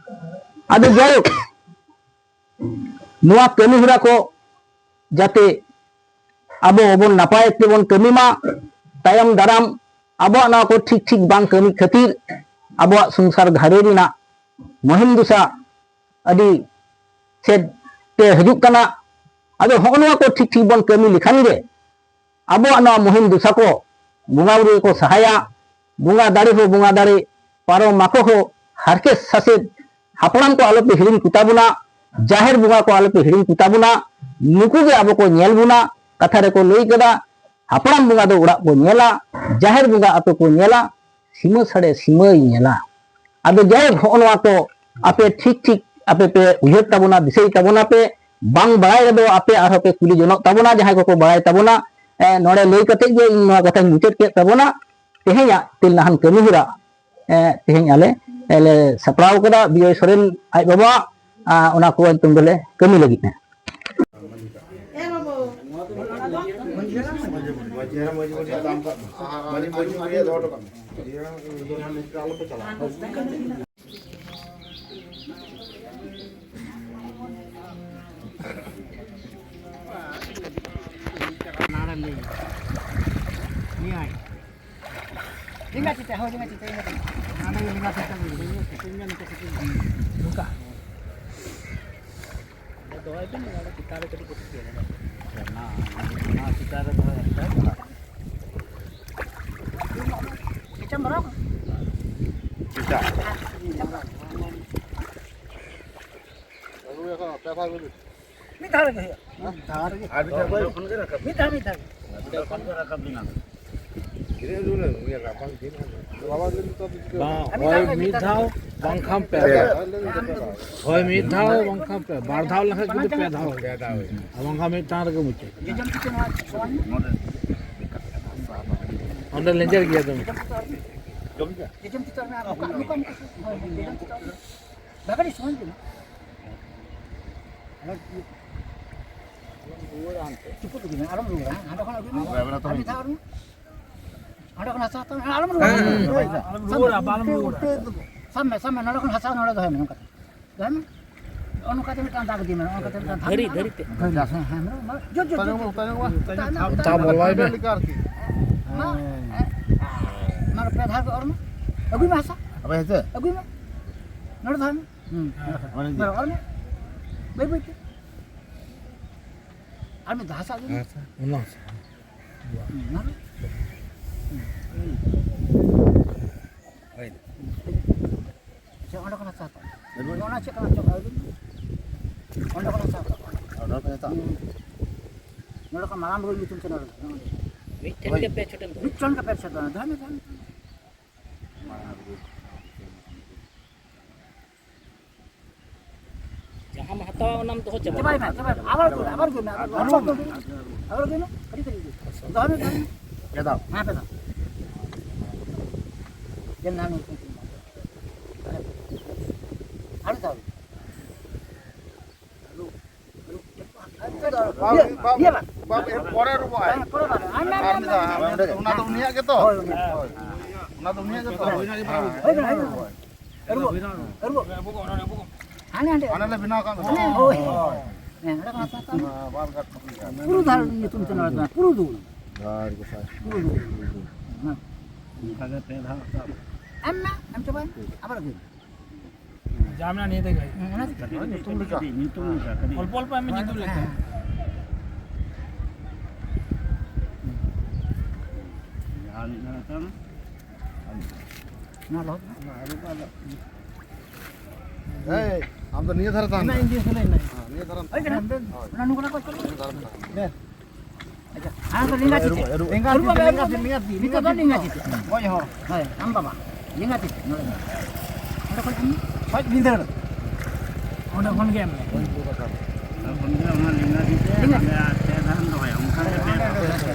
ᱟᱫᱚ ᱡᱟᱭᱦᱳᱠ, ᱱᱚᱣᱟ ᱠᱟᱹᱢᱤ ᱦᱚᱨᱟ ᱠᱚ ᱡᱟᱛᱮ ᱟᱵᱚ ᱵᱚᱱ ᱱᱟᱯᱟᱭ ᱛᱮᱵᱚᱱ ᱠᱟᱹᱢᱤ ᱢᱟ, ᱛᱟᱭᱚᱢ ᱫᱟᱨᱟᱢ ᱟᱵᱚᱣᱟᱜ ᱱᱚᱣᱟ ᱠᱚ ᱴᱷᱤᱠ ᱴᱷᱤᱠ ᱵᱟᱝ ᱠᱟᱹᱢᱤ ᱠᱷᱟᱹᱛᱤᱨ ᱟᱵᱚᱣᱟᱜ ᱥᱚᱝᱥᱟᱨ ᱜᱷᱟᱨᱚᱸᱡᱽ ᱨᱮᱱᱟᱜ ᱢᱚᱦᱤᱢ ᱫᱚᱥᱟ ᱟᱹᱰᱤ ᱥᱮᱫ ᱛᱮ ᱦᱤᱡᱩᱜ ᱠᱟᱱᱟ᱾ ᱟᱫᱚ ᱦᱚᱸᱜᱼᱚ ᱱᱚᱣᱟ ᱠᱚ ᱴᱷᱤᱠ ᱴᱷᱤᱠ ᱵᱚᱱ ᱠᱟᱹᱢᱤ ᱞᱮᱠᱷᱟᱱ ᱜᱮ ᱟᱵᱚᱣᱟᱜ ᱱᱚᱣᱟ ᱢᱩᱦᱤᱢ ᱫᱚᱥᱟ ᱠᱚ ᱵᱚᱸᱜᱟ ᱵᱩᱨᱩ ᱜᱮᱠᱚ ᱥᱟᱦᱟᱭᱟ᱾ ᱵᱚᱸᱜᱟ ᱫᱟᱲᱮ ᱦᱚᱸ ᱵᱚᱸᱜᱟ ᱫᱟᱲᱮ, ᱯᱟᱨᱚᱢ ᱢᱟᱠᱚ ᱦᱚᱸ ᱦᱟᱨᱠᱮᱛ ᱥᱟᱥᱮᱛ, ᱦᱟᱯᱲᱟᱢ ᱠᱚ ᱟᱞᱚᱯᱮ ᱦᱤᱲᱤᱧ ᱠᱚᱛᱟ ᱵᱚᱱᱟ, ᱡᱟᱦᱮᱨ ᱵᱚᱸᱜᱟ ᱠᱚ ᱟᱞᱚᱯᱮ ᱦᱤᱲᱤᱧ ᱠᱚᱛᱟ ᱵᱚᱱᱟ, ᱱᱩᱠᱩ ᱜᱮ ᱟᱵᱚ ᱠᱚ ᱧᱮᱞ ᱵᱚᱱᱟ᱾ ᱠᱟᱛᱷᱟ ᱨᱮᱠᱚ ᱞᱟᱹᱭ ᱠᱟᱫᱟ, ᱦᱟᱯᱲᱟᱢ ᱵᱚᱸᱜᱟ ᱫᱚ ᱚᱲᱟᱜ ᱠᱚ ᱧᱮᱞᱟ, ᱡᱟᱦᱮᱨ ᱵᱚᱸᱜᱟ ᱟᱛᱳ ᱠᱚ ᱧᱮᱞᱟ, ᱥᱤᱢᱟᱹ ᱥᱟᱲᱮ ᱥᱤᱢᱟᱹᱭ ᱧᱮᱞᱟ᱾ ᱟᱫᱚ ᱡᱟᱭᱦᱳᱠ, ᱦᱚᱸᱜᱼᱚ ᱱᱚᱣᱟ ᱠᱚ ᱟᱯᱮ ᱴᱷᱤᱠ ᱴᱷᱤᱠ ᱟᱯᱮ ᱯᱮ ᱩᱭᱦᱟᱹᱨ ᱛᱟᱵᱚᱱᱟ, ᱫᱤᱥᱟᱹᱭ ᱛᱟᱵᱚᱱᱟ ᱯᱮ, ᱵᱟᱝ ᱵᱟᱲᱟᱭ ᱨᱮᱫᱚ ᱟᱯᱮ ᱟᱨᱦᱚᱸ ᱯᱮ ᱠᱩᱞᱤ ᱡᱚᱱᱚᱜ ᱛᱟᱵᱚᱱᱟ, ᱡᱟᱦᱟᱸᱭ ᱠᱚᱠᱚ ᱵᱟᱲᱟᱭ ᱛᱟᱵᱚᱱᱟ᱾ ᱮ, ᱱᱚᱰᱮ ᱞᱟᱹᱭ ᱠᱟᱛᱮ ᱜᱮ ᱤᱧ ᱱᱚᱣᱟ ᱠᱟᱛᱷᱟᱧ ᱢᱩᱪᱟᱹᱫ ᱠᱮᱫ ᱛᱟᱵᱚᱱᱟ᱾ ᱛᱮᱦᱮᱧᱟᱜ ᱛᱮᱞᱱᱟᱦᱟᱱ ᱠᱟᱹᱢᱤ ᱦᱚᱨᱟ, ᱮ, ᱛᱮᱦᱮᱧ ᱟᱞᱮ ᱞᱮ ᱥᱟᱯᱲᱟᱣ ᱠᱟᱫᱟ, ᱵᱤᱡᱚᱭ ᱥᱚᱨᱮᱱ ᱟᱡ ᱵᱟᱵᱟᱣᱟᱜ, ᱟ, ᱚᱱᱟ ᱠᱚ ᱧᱩᱛᱩᱢ ᱫᱚᱞᱮ ᱠᱟᱹᱢᱤ ᱞᱟᱹᱜᱤᱫ᱾ ᱞᱮᱸᱜᱟ ᱛᱤ ᱛᱮ, ᱦᱳᱭ, ᱞᱮᱸᱜᱟ ᱛᱤ ᱛᱮ, ᱞᱮᱸᱜᱟ ᱛᱤ ᱛᱮ᱾ ᱱᱚᱝᱠᱟ᱾ ᱫᱚᱦᱚᱭ ᱵᱤᱱ, ᱚᱱᱟ ᱪᱮᱛᱟᱱ ᱨᱮ ᱠᱟᱹᱴᱤᱡ ᱠᱚ ᱴᱷᱤᱠᱟᱹᱭᱟ᱾ ᱚᱱᱟ, ᱚᱱᱟ ᱪᱮᱛᱟᱱ ᱨᱮ ᱫᱚᱦᱚᱭ ᱦᱩᱭᱩᱜᱼᱟ᱾ ᱮᱪᱟᱢ ᱵᱟᱨᱚ? ᱢᱤᱫ ᱫᱷᱟᱣ ᱨᱮᱜᱮ ᱦᱩᱭᱩᱜᱼᱟ᱾ ᱢᱤᱫ ᱫᱷᱟᱣ ᱨᱮᱜᱮ᱾ ᱟᱨ ᱢᱤᱫ ᱫᱷᱟᱣ ᱠᱷᱚᱱ ᱜᱮ ᱨᱟᱠᱟᱵ᱾ ᱢᱤᱫ ᱫᱷᱟᱣ, ᱢᱤᱫ ᱫᱷᱟᱣ᱾ ᱚᱸᱰᱮ ᱠᱷᱚᱱ ᱜᱮ ᱨᱟᱠᱟᱵ ᱞᱮᱱᱟ᱾ ᱵᱟᱵᱟ ᱫᱚ ᱱᱤᱛᱚᱜ ᱵᱟᱝ, ᱟᱨ ᱢᱤᱫ ᱦᱳᱭ ᱫᱷᱟᱣ ᱨᱮ ᱢᱤᱫ ᱫᱷᱟᱣ, ᱵᱟᱝᱠᱷᱟᱱ ᱯᱮ ᱫᱷᱟᱣ᱾ ᱦᱳᱭ ᱢᱤᱫ ᱫᱷᱟᱣ, ᱵᱟᱝᱠᱷᱟᱱ ᱯᱮ, ᱵᱟᱨ ᱫᱷᱟᱣ ᱞᱮᱠᱷᱟᱱ ᱠᱤᱱᱛᱩ ᱯᱮ ᱫᱷᱟᱣ᱾ ᱯᱮ ᱫᱷᱟᱣ ᱦᱩᱭᱩᱜᱼᱟ᱾ ᱟᱨ ᱵᱟᱝᱠᱷᱟᱱ ᱢᱤᱫᱴᱟᱝ ᱨᱮᱜᱮ ᱢᱩᱪᱟᱹᱫ᱾ ᱡᱚᱡᱚᱢ ᱛᱤ ᱛᱮ ᱱᱚᱣᱟ ᱥᱚᱢᱟᱱ ᱢᱮ᱾ ᱚᱸᱰᱮ ᱞᱮᱸᱡᱮᱨ ᱜᱮᱭᱟ ᱫᱚᱢᱮ᱾ ᱡᱚᱡᱚᱢ ᱛᱤ ᱛᱮ ᱟᱨ ᱢᱤᱫ ᱫᱷᱟᱣ᱾ ᱡᱚᱡᱚᱢ ᱛᱤ ᱛᱮ ᱟᱨ ᱢᱤᱫ ᱫᱷᱟᱣ᱾ ᱦᱳᱭ, ᱦᱳᱭ, ᱡᱚᱡᱚᱢ ᱛᱤ ᱛᱮ ᱟᱨ ᱢᱤᱫ ᱫᱷᱟᱣ᱾ ᱵᱟᱵᱟ ᱨᱮ ᱥᱚᱢᱟᱱ ᱵᱤᱱ᱾ ᱟᱞᱚᱢ ᱨᱩᱣᱟᱹᱲᱟ ᱦᱟᱱᱛᱮ᱾ ᱪᱩᱯᱩᱫ ᱟᱹᱜᱩᱭ ᱢᱮ, ᱟᱞᱚᱢ ᱨᱩᱣᱟᱹᱲᱟ, ᱦᱮᱸ? ᱦᱟᱸᱰᱮ ᱠᱷᱚᱱ ᱟᱹᱜᱩᱭ ᱢᱮ᱾ ᱟᱨ ᱢᱤᱫ ᱫᱷᱟᱣ ᱟᱹᱜᱩᱭ ᱢᱮ᱾ ᱦᱟᱸᱰᱮ ᱠᱷᱚᱱ ᱦᱟᱥᱟ ᱦᱟᱛᱟᱣ ᱢᱮ, ᱟᱞᱚᱢ ᱨᱩᱣᱟᱹᱲᱟ᱾ ᱦᱮᱸ, ᱦᱮᱸ, ᱦᱮᱸ᱾ ᱟᱞᱚᱢ ᱨᱩᱣᱟᱹᱲᱟ, ᱵᱟᱞᱚᱢ ᱨᱩᱣᱟᱹᱲᱟ᱾ ᱥᱟᱵ ᱢᱮ, ᱥᱟᱵ ᱢᱮ, ᱱᱚᱰᱮ ᱠᱷᱚᱱ ᱦᱟᱥᱟ ᱱᱚᱰᱮ ᱫᱚᱦᱚᱭ ᱢᱮ, ᱱᱚᱝᱠᱟ ᱛᱮ᱾ ᱫᱚᱦᱚᱭ ᱢᱮ᱾ ᱱᱚᱜᱼᱚ ᱱᱚᱝᱠᱟ ᱛᱮ ᱢᱤᱫᱴᱟᱝ ᱫᱟᱜ ᱤᱫᱤ ᱢᱮ, ᱱᱚᱜᱼᱚ ᱱᱚᱝᱠᱟ ᱛᱮ ᱢᱤᱫᱴᱟᱝ ᱫᱟᱜ ᱫᱷᱟᱹᱨᱤ, ᱢᱮ᱾ ᱫᱷᱟᱹᱨᱤ ᱛᱮ᱾ ᱦᱳᱭ, ᱦᱮᱸ, ᱦᱮᱸ, ᱦᱮᱸ, ᱡᱳᱨ, ᱡᱳᱨ, ᱡᱳᱨ, ᱡᱳᱨ᱾ ᱛᱟᱭᱱᱚᱢ, ᱛᱟᱭᱱᱚᱢ᱾ ᱛᱟᱭᱱᱚᱢ, ᱛᱟᱭᱱᱚᱢ᱾ ᱛᱟᱭᱱᱚᱢ᱾ ᱢᱟ, ᱦᱮᱸ᱾ ᱢᱟ, ᱯᱮ ᱫᱷᱟᱣ ᱜᱮ ᱚᱨ ᱢᱮ᱾ ᱟᱹᱜᱩᱭ ᱢᱮ ᱦᱟᱥᱟ᱾ ᱟᱯᱮ ᱦᱮᱸᱥᱮ? ᱟᱹᱜᱩᱭ ᱢᱮ᱾ ᱱᱚᱰᱮ ᱫᱚᱦᱚᱭ ᱢᱮ᱾ ᱦᱩᱸ᱾ ᱦᱮᱸ᱾ ᱚᱱᱮ ᱡᱮ ᱵᱟᱨ ᱚᱞ ᱢᱮ᱾ ᱵᱟᱹᱭ ᱵᱟᱹᱭ ᱛᱮ᱾ ᱟᱨ ᱢᱤᱫ ᱫᱷᱟᱣ ᱦᱟᱥᱟ ᱟᱹᱜᱩᱭ ᱢᱮ᱾ ᱦᱮᱸ, ᱥᱮ᱾ ᱚᱱᱟ ᱦᱟᱥᱟ᱾ ᱦᱩᱸ, ᱚᱱᱟ ᱫᱚ᱾ ᱦᱩᱸ᱾ ᱦᱳᱭ᱾ ᱥᱮ ᱚᱸᱰᱮ ᱠᱷᱚᱱ ᱦᱟᱥᱟ ᱦᱟᱛᱟᱣ ᱢᱮ᱾ ᱚᱱᱟ ᱪᱮᱫ ᱠᱟᱱᱟ ᱪᱚ, ᱟᱹᱜᱩᱭ ᱢᱮ᱾ ᱚᱸᱰᱮ ᱠᱷᱚᱱ ᱦᱟᱥᱟ ᱦᱟᱛᱟᱣ ᱢᱮ᱾ ᱚᱸᱰᱮ ᱠᱷᱚᱱ ᱦᱟᱥᱟ᱾ ᱦᱩᱸ᱾ ᱱᱚᱰᱮ ᱠᱷᱚᱱ ᱢᱟᱨᱟᱝ ᱵᱩᱨᱩ ᱧᱩᱛᱩᱢ ᱛᱮ ᱱᱚᱰᱮ ᱫᱚ᱾ ᱢᱤᱫᱴᱷᱮᱱ ᱜᱮ ᱯᱮ ᱪᱷᱚᱴᱮᱢ ᱫᱚᱦᱚᱭᱟ᱾ ᱢᱤᱫᱴᱷᱮᱱ ᱜᱮ ᱯᱮ ᱪᱷᱚᱴ ᱫᱚᱦᱚᱭ ᱢᱮ, ᱫᱚᱦᱚᱭ ᱢᱮ, ᱫᱚᱦᱚᱭ ᱢᱮ᱾ ᱡᱟᱦᱟᱸᱢ ᱦᱟᱛᱟᱣᱟ ᱚᱱᱟᱢ ᱫᱚᱦᱚ ᱪᱟᱵᱟᱭᱟ᱾ ᱪᱟᱵᱟᱭ ᱢᱮ, ᱪᱟᱵᱟᱭ ᱢᱮ᱾ ᱟᱵᱟᱨ ᱟᱹᱜᱩᱭ ᱢᱮ, ᱟᱵᱟᱨ ᱟᱹᱜᱩᱭ ᱢᱮ, ᱟᱵᱟᱨ ᱟᱹᱜᱩᱭ ᱢᱮ᱾ ᱟᱹᱜᱩᱭ ᱢᱮ, ᱟᱹᱜᱩᱭ ᱢᱮ᱾ ᱠᱟᱹᱴᱤᱡ, ᱠᱟᱹᱴᱤᱡ, ᱠᱟᱹᱴᱤᱡ᱾ ᱫᱚᱦᱚᱭ ᱢᱮ, ᱫᱚᱦᱚᱭ ᱢᱮ᱾ ᱯᱮ ᱫᱷᱟᱣ᱾ ᱦᱮᱸ, ᱯᱮ ᱫᱷᱟᱣ᱾ ᱡᱮ ᱱᱟᱱ ᱟᱨ ᱢᱤᱫ ᱫᱷᱟᱣ᱾ ᱵᱟᱝ, ᱵᱟᱝ, ᱤᱭᱟᱹ, ᱵᱟᱝ᱾ ᱵᱟᱝ, ᱮᱨ ᱯᱚᱨᱮ ᱨᱩᱵᱚᱜᱼᱟᱭ᱾ ᱦᱮᱸ, ᱯᱚᱨᱮ ᱵᱟᱨ᱾ ᱟᱨ ᱢᱤᱫ ᱫᱷᱟᱣ᱾ ᱚᱱᱟ ᱫᱚ ᱩᱱᱤᱭᱟᱜ ᱜᱮᱛᱚ? ᱦᱳᱭ, ᱩᱱᱤᱭᱟᱜ᱾ ᱦᱳᱭ᱾ ᱚᱱᱟ ᱫᱚ ᱩᱱᱤᱭᱟᱜ ᱜᱮᱛᱚ? ᱦᱳᱭ, ᱦᱳᱭ᱾ ᱟᱹᱨᱩᱵᱚᱜ, ᱟᱹᱨᱩᱵᱚᱜ᱾ ᱦᱟᱱᱮ ᱦᱟᱸᱰᱮ᱾ ᱚᱱᱟ ᱞᱮ ᱵᱮᱱᱟᱣ ᱠᱟᱜ ᱢᱮ᱾ ᱦᱟᱱᱮ, ᱦᱳᱭ᱾ ᱦᱳᱭ᱾ ᱦᱮᱸ, ᱚᱸᱰᱮ ᱠᱷᱚᱱ ᱦᱟᱛᱟᱣ ᱛᱟᱢ᱾ ᱱᱚᱣᱟ ᱵᱟᱨ ᱜᱷᱟᱴ ᱠᱷᱚᱱ ᱜᱮ᱾ ᱯᱩᱨᱩᱫᱷᱟᱞ ᱧᱩᱛᱩᱢ ᱛᱮ ᱱᱚᱰᱮ ᱫᱚ, ᱯᱩᱨᱩᱫᱷᱩᱞ᱾ ᱡᱚᱦᱟᱨ ᱜᱚᱸᱥᱟᱭ᱾ ᱯᱩᱨᱩᱫᱷᱩᱞ᱾ ᱦᱮᱸ᱾ ᱚᱱᱠᱟ ᱜᱮ ᱯᱮ ᱫᱷᱟᱣ ᱦᱟᱛᱟᱣ᱾ ᱮᱢ ᱢᱮ, ᱮᱢ ᱪᱟᱵᱟᱭ ᱢᱮ᱾ ᱟᱵᱟᱨ ᱟᱹᱜᱩᱭ ᱢᱮ᱾ ᱡᱟ ᱢᱮᱱᱟᱜᱼᱟ ᱱᱤᱭᱟᱹ ᱛᱮᱜᱮ᱾ ᱦᱮᱸ, ᱚᱱᱟ ᱪᱤᱠᱟᱹ? ᱠᱟᱹᱴᱤᱡ, ᱧᱩᱛᱩᱢ ᱞᱮᱠᱟ᱾ ᱠᱟᱹᱴᱤᱡ, ᱧᱩᱛᱩᱢ ᱞᱮᱠᱟ, ᱠᱟᱹᱴᱤᱡ᱾ ᱚᱞᱯᱚ ᱚᱞᱯᱚ ᱮᱢ ᱢᱮ, ᱧᱩᱛᱩᱢ ᱞᱮᱠᱟ᱾ ᱦᱮᱸ, ᱦᱮᱸ᱾ ᱡᱟᱦᱟᱸ ᱢᱤᱫ ᱫᱷᱟᱣ ᱦᱟᱛᱟᱣ ᱢᱮ᱾ ᱱᱚᱣᱟ ᱞᱚᱦᱚᱫ ᱢᱮ᱾ ᱚᱱᱟ ᱟᱹᱨᱩᱵ ᱟᱫᱚ᱾ ᱮᱭ, ᱟᱢ ᱫᱚ ᱱᱤᱭᱟᱹ ᱫᱷᱟᱨᱮ ᱛᱟᱦᱮᱱ ᱢᱮ᱾ ᱤᱧ ᱫᱤᱥᱟᱹ ᱞᱮᱱᱟ᱾ ᱦᱮᱸ, ᱱᱤᱭᱟᱹ ᱫᱷᱟᱨᱮ ᱦᱳᱭ, ᱛᱟᱦᱮᱱ ᱢᱮ᱾ ᱚᱱᱟ ᱱᱚᱝᱠᱟ ᱠᱚ ᱪᱟᱞᱟᱜ᱾ ᱱᱤᱭᱟᱹ ᱫᱷᱟᱨᱮ ᱛᱟᱦᱮᱱ ᱢᱮ᱾ ᱟᱪᱪᱷᱟ, ᱟᱢ ᱫᱚ ᱞᱮᱸᱜᱟ ᱛᱤ ᱛᱮ᱾ ᱞᱮᱸᱜᱟ ᱛᱤ ᱛᱮ, ᱞᱮᱸᱜᱟ ᱛᱤ ᱛᱮ᱾ ᱱᱤᱛᱚᱜ ᱫᱚ ᱞᱮᱸᱜᱟ ᱛᱤ ᱛᱮ᱾ ᱜᱚᱡ ᱦᱚᱲ᱾ ᱦᱳᱭ, ᱟᱢ ᱵᱟᱵᱟ᱾ ᱞᱮᱸᱜᱟ ᱛᱤ ᱛᱮ᱾ ᱱᱚᱰᱮ ᱫᱚ᱾ ᱚᱸᱰᱮ ᱠᱷᱚᱱ ᱮᱢ ᱢᱮ᱾ ᱚᱸᱰᱮ ᱠᱷᱚᱱ ᱜᱮ ᱮᱢ ᱢᱮ᱾ ᱚᱸᱰᱮ ᱠᱷᱚᱱ ᱜᱮ ᱚᱱᱟ ᱞᱮᱸᱜᱟ ᱛᱤ ᱛᱮ ᱞᱮᱸᱜᱟ ᱛᱤ ᱛᱮ᱾ ᱦᱟᱸᱰᱮ ᱯᱮ ᱫᱷᱟᱣ᱾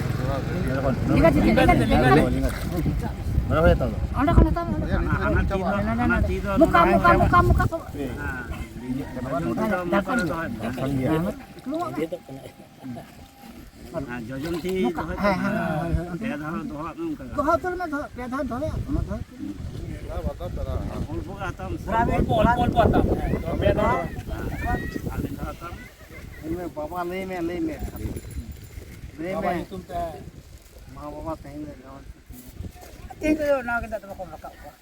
ᱞᱮᱸᱜᱟ ᱛᱤ ᱛᱮ, ᱞᱮᱸᱜᱟ ᱛᱤ ᱛᱮ᱾ ᱞᱮᱸᱜᱟ ᱛᱤ ᱛᱮ᱾ ᱚᱸᱰᱮ ᱠᱷᱚᱱ ᱮᱛᱚᱦᱚᱵ᱾ ᱦᱟᱱᱟ ᱛᱤ ᱫᱚ, ᱦᱟᱱᱟ ᱛᱤ ᱫᱚ ᱢᱩᱠᱟ, ᱱᱚᱰᱮ ᱢᱩᱠᱟ, ᱢᱩᱠᱟ, ᱢᱩᱠᱟ᱾ ᱦᱮᱸ᱾ ᱡᱚᱡᱚᱢ ᱛᱤ ᱫᱚ ᱢᱩᱠᱟ ᱨᱮ ᱫᱚᱦᱚᱭ ᱢᱮ᱾ ᱦᱮᱸ, ᱡᱚᱡᱚᱢ ᱛᱤ ᱱᱚᱝᱠᱟ᱾ ᱫᱚᱦᱚᱭ ᱦᱮᱸ, ᱦᱮᱸ, ᱛᱟᱢᱟ᱾ ᱦᱳᱭ, ᱦᱳᱭ, ᱚᱱᱠᱟ᱾ ᱯᱮ ᱫᱷᱟᱣ ᱫᱚᱦᱚ ᱟᱜ ᱢᱮ ᱚᱱᱠᱟ ᱜᱮ᱾ ᱫᱚᱦᱚ ᱩᱛᱟᱹᱨ ᱢᱮ, ᱫᱚᱦᱚ, ᱯᱮ ᱫᱷᱟᱣ ᱫᱚᱦᱚᱭᱟ, ᱚᱱᱟ ᱫᱚ᱾ ᱚᱞᱯᱚ ᱜᱮ ᱦᱟᱛᱟᱣ ᱢᱮ᱾ ᱯᱩᱨᱟᱹ ᱚᱞᱯᱚ, ᱚᱞᱯᱚ ᱦᱟᱛᱟᱣ ᱢᱮ᱾ ᱯᱮ ᱫᱷᱟᱣ᱾ ᱟᱨ ᱢᱤᱫ ᱫᱷᱟᱣ ᱦᱟᱛᱟᱣ ᱢᱮ᱾ ᱞᱟᱹᱭ ᱢᱮ, ᱵᱟᱵᱟ, ᱞᱟᱹᱭ ᱢᱮ, ᱞᱟᱹᱭ ᱢᱮ᱾ ᱞᱟᱹᱭ ᱵᱟᱵᱟ ᱢᱮ᱾ ᱧᱩᱛᱩᱢ ᱛᱮ᱾ ᱢᱟ ᱵᱟᱵᱟ, ᱛᱮᱦᱮᱧ ᱫᱚ ᱡᱟᱶᱟᱭ ᱛᱮᱦᱮᱧ ᱫᱚ ᱱᱚᱣᱟ ᱜᱮ ᱫᱟᱜ ᱫᱚ ᱵᱟᱠᱚ ᱨᱟᱠᱟᱵ ᱠᱚᱣᱟ᱾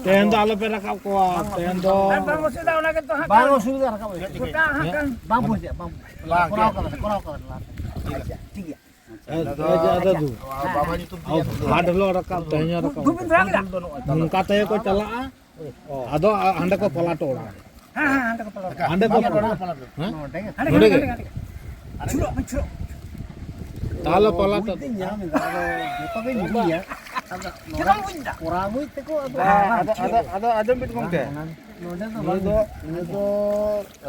ᱛᱮᱦᱮᱧ ᱫᱚ ᱟᱞᱚᱯᱮ ᱨᱟᱠᱟᱵ ᱠᱚᱣᱟ, ᱛᱮᱦᱮᱧ ᱫᱚ᱾ ᱟᱨ ᱵᱟᱝ ᱚᱥᱩᱵᱤᱫᱟ, ᱚᱱᱟ ᱜᱮᱛᱚ ᱦᱟᱸᱜ ᱵᱟᱝ ᱠᱟᱱ᱾ ᱚᱥᱩᱵᱤᱫᱟ, ᱨᱟᱠᱟᱵ ᱦᱩᱭᱩᱜᱼᱟ᱾ ᱜᱚᱴᱟ ᱦᱟᱸᱜ ᱠᱟᱱ᱾ ᱵᱟᱝ ᱵᱩᱡᱷᱟᱹᱜᱼᱟ, ᱵᱟᱝ ᱵᱩᱡᱷᱟᱹᱜᱼᱟ᱾ ᱵᱟᱝ, ᱠᱚᱨᱟᱣ ᱪᱮᱫ? ᱠᱟᱫᱟ, ᱠᱚᱨᱟᱣ ᱠᱟᱫᱟ, ᱠᱚᱨᱟᱣ ᱠᱟᱫᱟ᱾ ᱟᱪᱪᱷᱟ, ᱴᱷᱤᱠ ᱜᱮᱭᱟ᱾ ᱟᱪᱪᱷᱟ, ᱟᱪᱪᱷᱟ, ᱟᱪᱪᱷᱟ, ᱫᱟᱫᱟ᱾ ᱟᱪᱪᱷᱟ᱾ ᱦᱮᱸ, ᱦᱮᱸ, ᱦᱮᱸ᱾ ᱦᱟᱴ ᱦᱤᱞᱳᱜ ᱨᱟᱠᱟᱵ, ᱛᱮᱦᱮᱧ ᱦᱚᱸ ᱨᱟᱠᱟᱵ᱾ ᱫᱩᱵᱤᱱ ᱫᱷᱚᱨᱟᱣ ᱠᱮᱫᱟ? ᱱᱚᱝᱠᱟ ᱛᱮᱜᱮ ᱠᱚ ᱪᱟᱞᱟᱜᱼᱟ᱾ ᱚ᱾ ᱟᱫᱚ ᱟ-, ᱦᱟᱸᱰᱮ ᱠᱚ ᱯᱟᱞᱟᱴ ᱚᱲᱟᱜ᱾ ᱦᱮᱸ, ᱦᱮᱸ, ᱦᱟᱸᱰᱮ ᱠᱚ ᱯᱟᱞᱟᱴ ᱚᱲᱟᱜ᱾ ᱦᱟᱸᱰᱮ ᱠᱚ ᱯᱟᱞᱟᱴ᱾ ᱦᱮᱸ? ᱦᱟᱸᱰᱮ, ᱱᱚᱰᱮ ᱜᱮ? ᱦᱟᱸᱰᱮ, ᱱᱚᱰᱮ ᱦᱟᱸᱰᱮ, ᱜᱮ? ᱦᱟᱸᱰᱮ᱾ ᱪᱷᱩᱨᱚᱜ ᱵᱤᱱ, ᱪᱷᱩᱨᱚᱜ᱾ ᱛᱟᱦᱞᱮ ᱯᱟᱞᱟᱴ᱾ ᱵᱩᱡᱽ ᱫᱚᱧ ᱧᱟᱢ ᱮᱫᱟ, ᱟᱫᱚ ᱡᱚᱛᱚ ᱜᱤᱧ ᱤᱫᱤᱭᱟ᱾ ᱟᱫᱚ ᱪᱮᱫ ᱵᱟᱢ ᱵᱩᱡᱽ ᱮᱫᱟ? ᱠᱚᱨᱟᱣ ᱢᱩᱪᱟᱹᱫ ᱛᱮᱠᱚ ᱟᱫᱚ ᱦᱮᱸ, ᱵᱟᱝ ᱟᱫᱚ, ᱟᱫᱚ, ᱪᱷᱩᱨᱚᱜ᱾ ᱟᱫᱚ ᱟᱸᱡᱚᱢ ᱵᱤᱱ ᱜᱚᱢᱠᱮ᱾ ᱵᱟᱝ, ᱚᱱᱟ ᱱᱚᱰᱮ ᱫᱚ ᱱᱩᱭ ᱵᱟᱝ᱾ ᱫᱚ, ᱱᱩᱭ ᱫᱚ,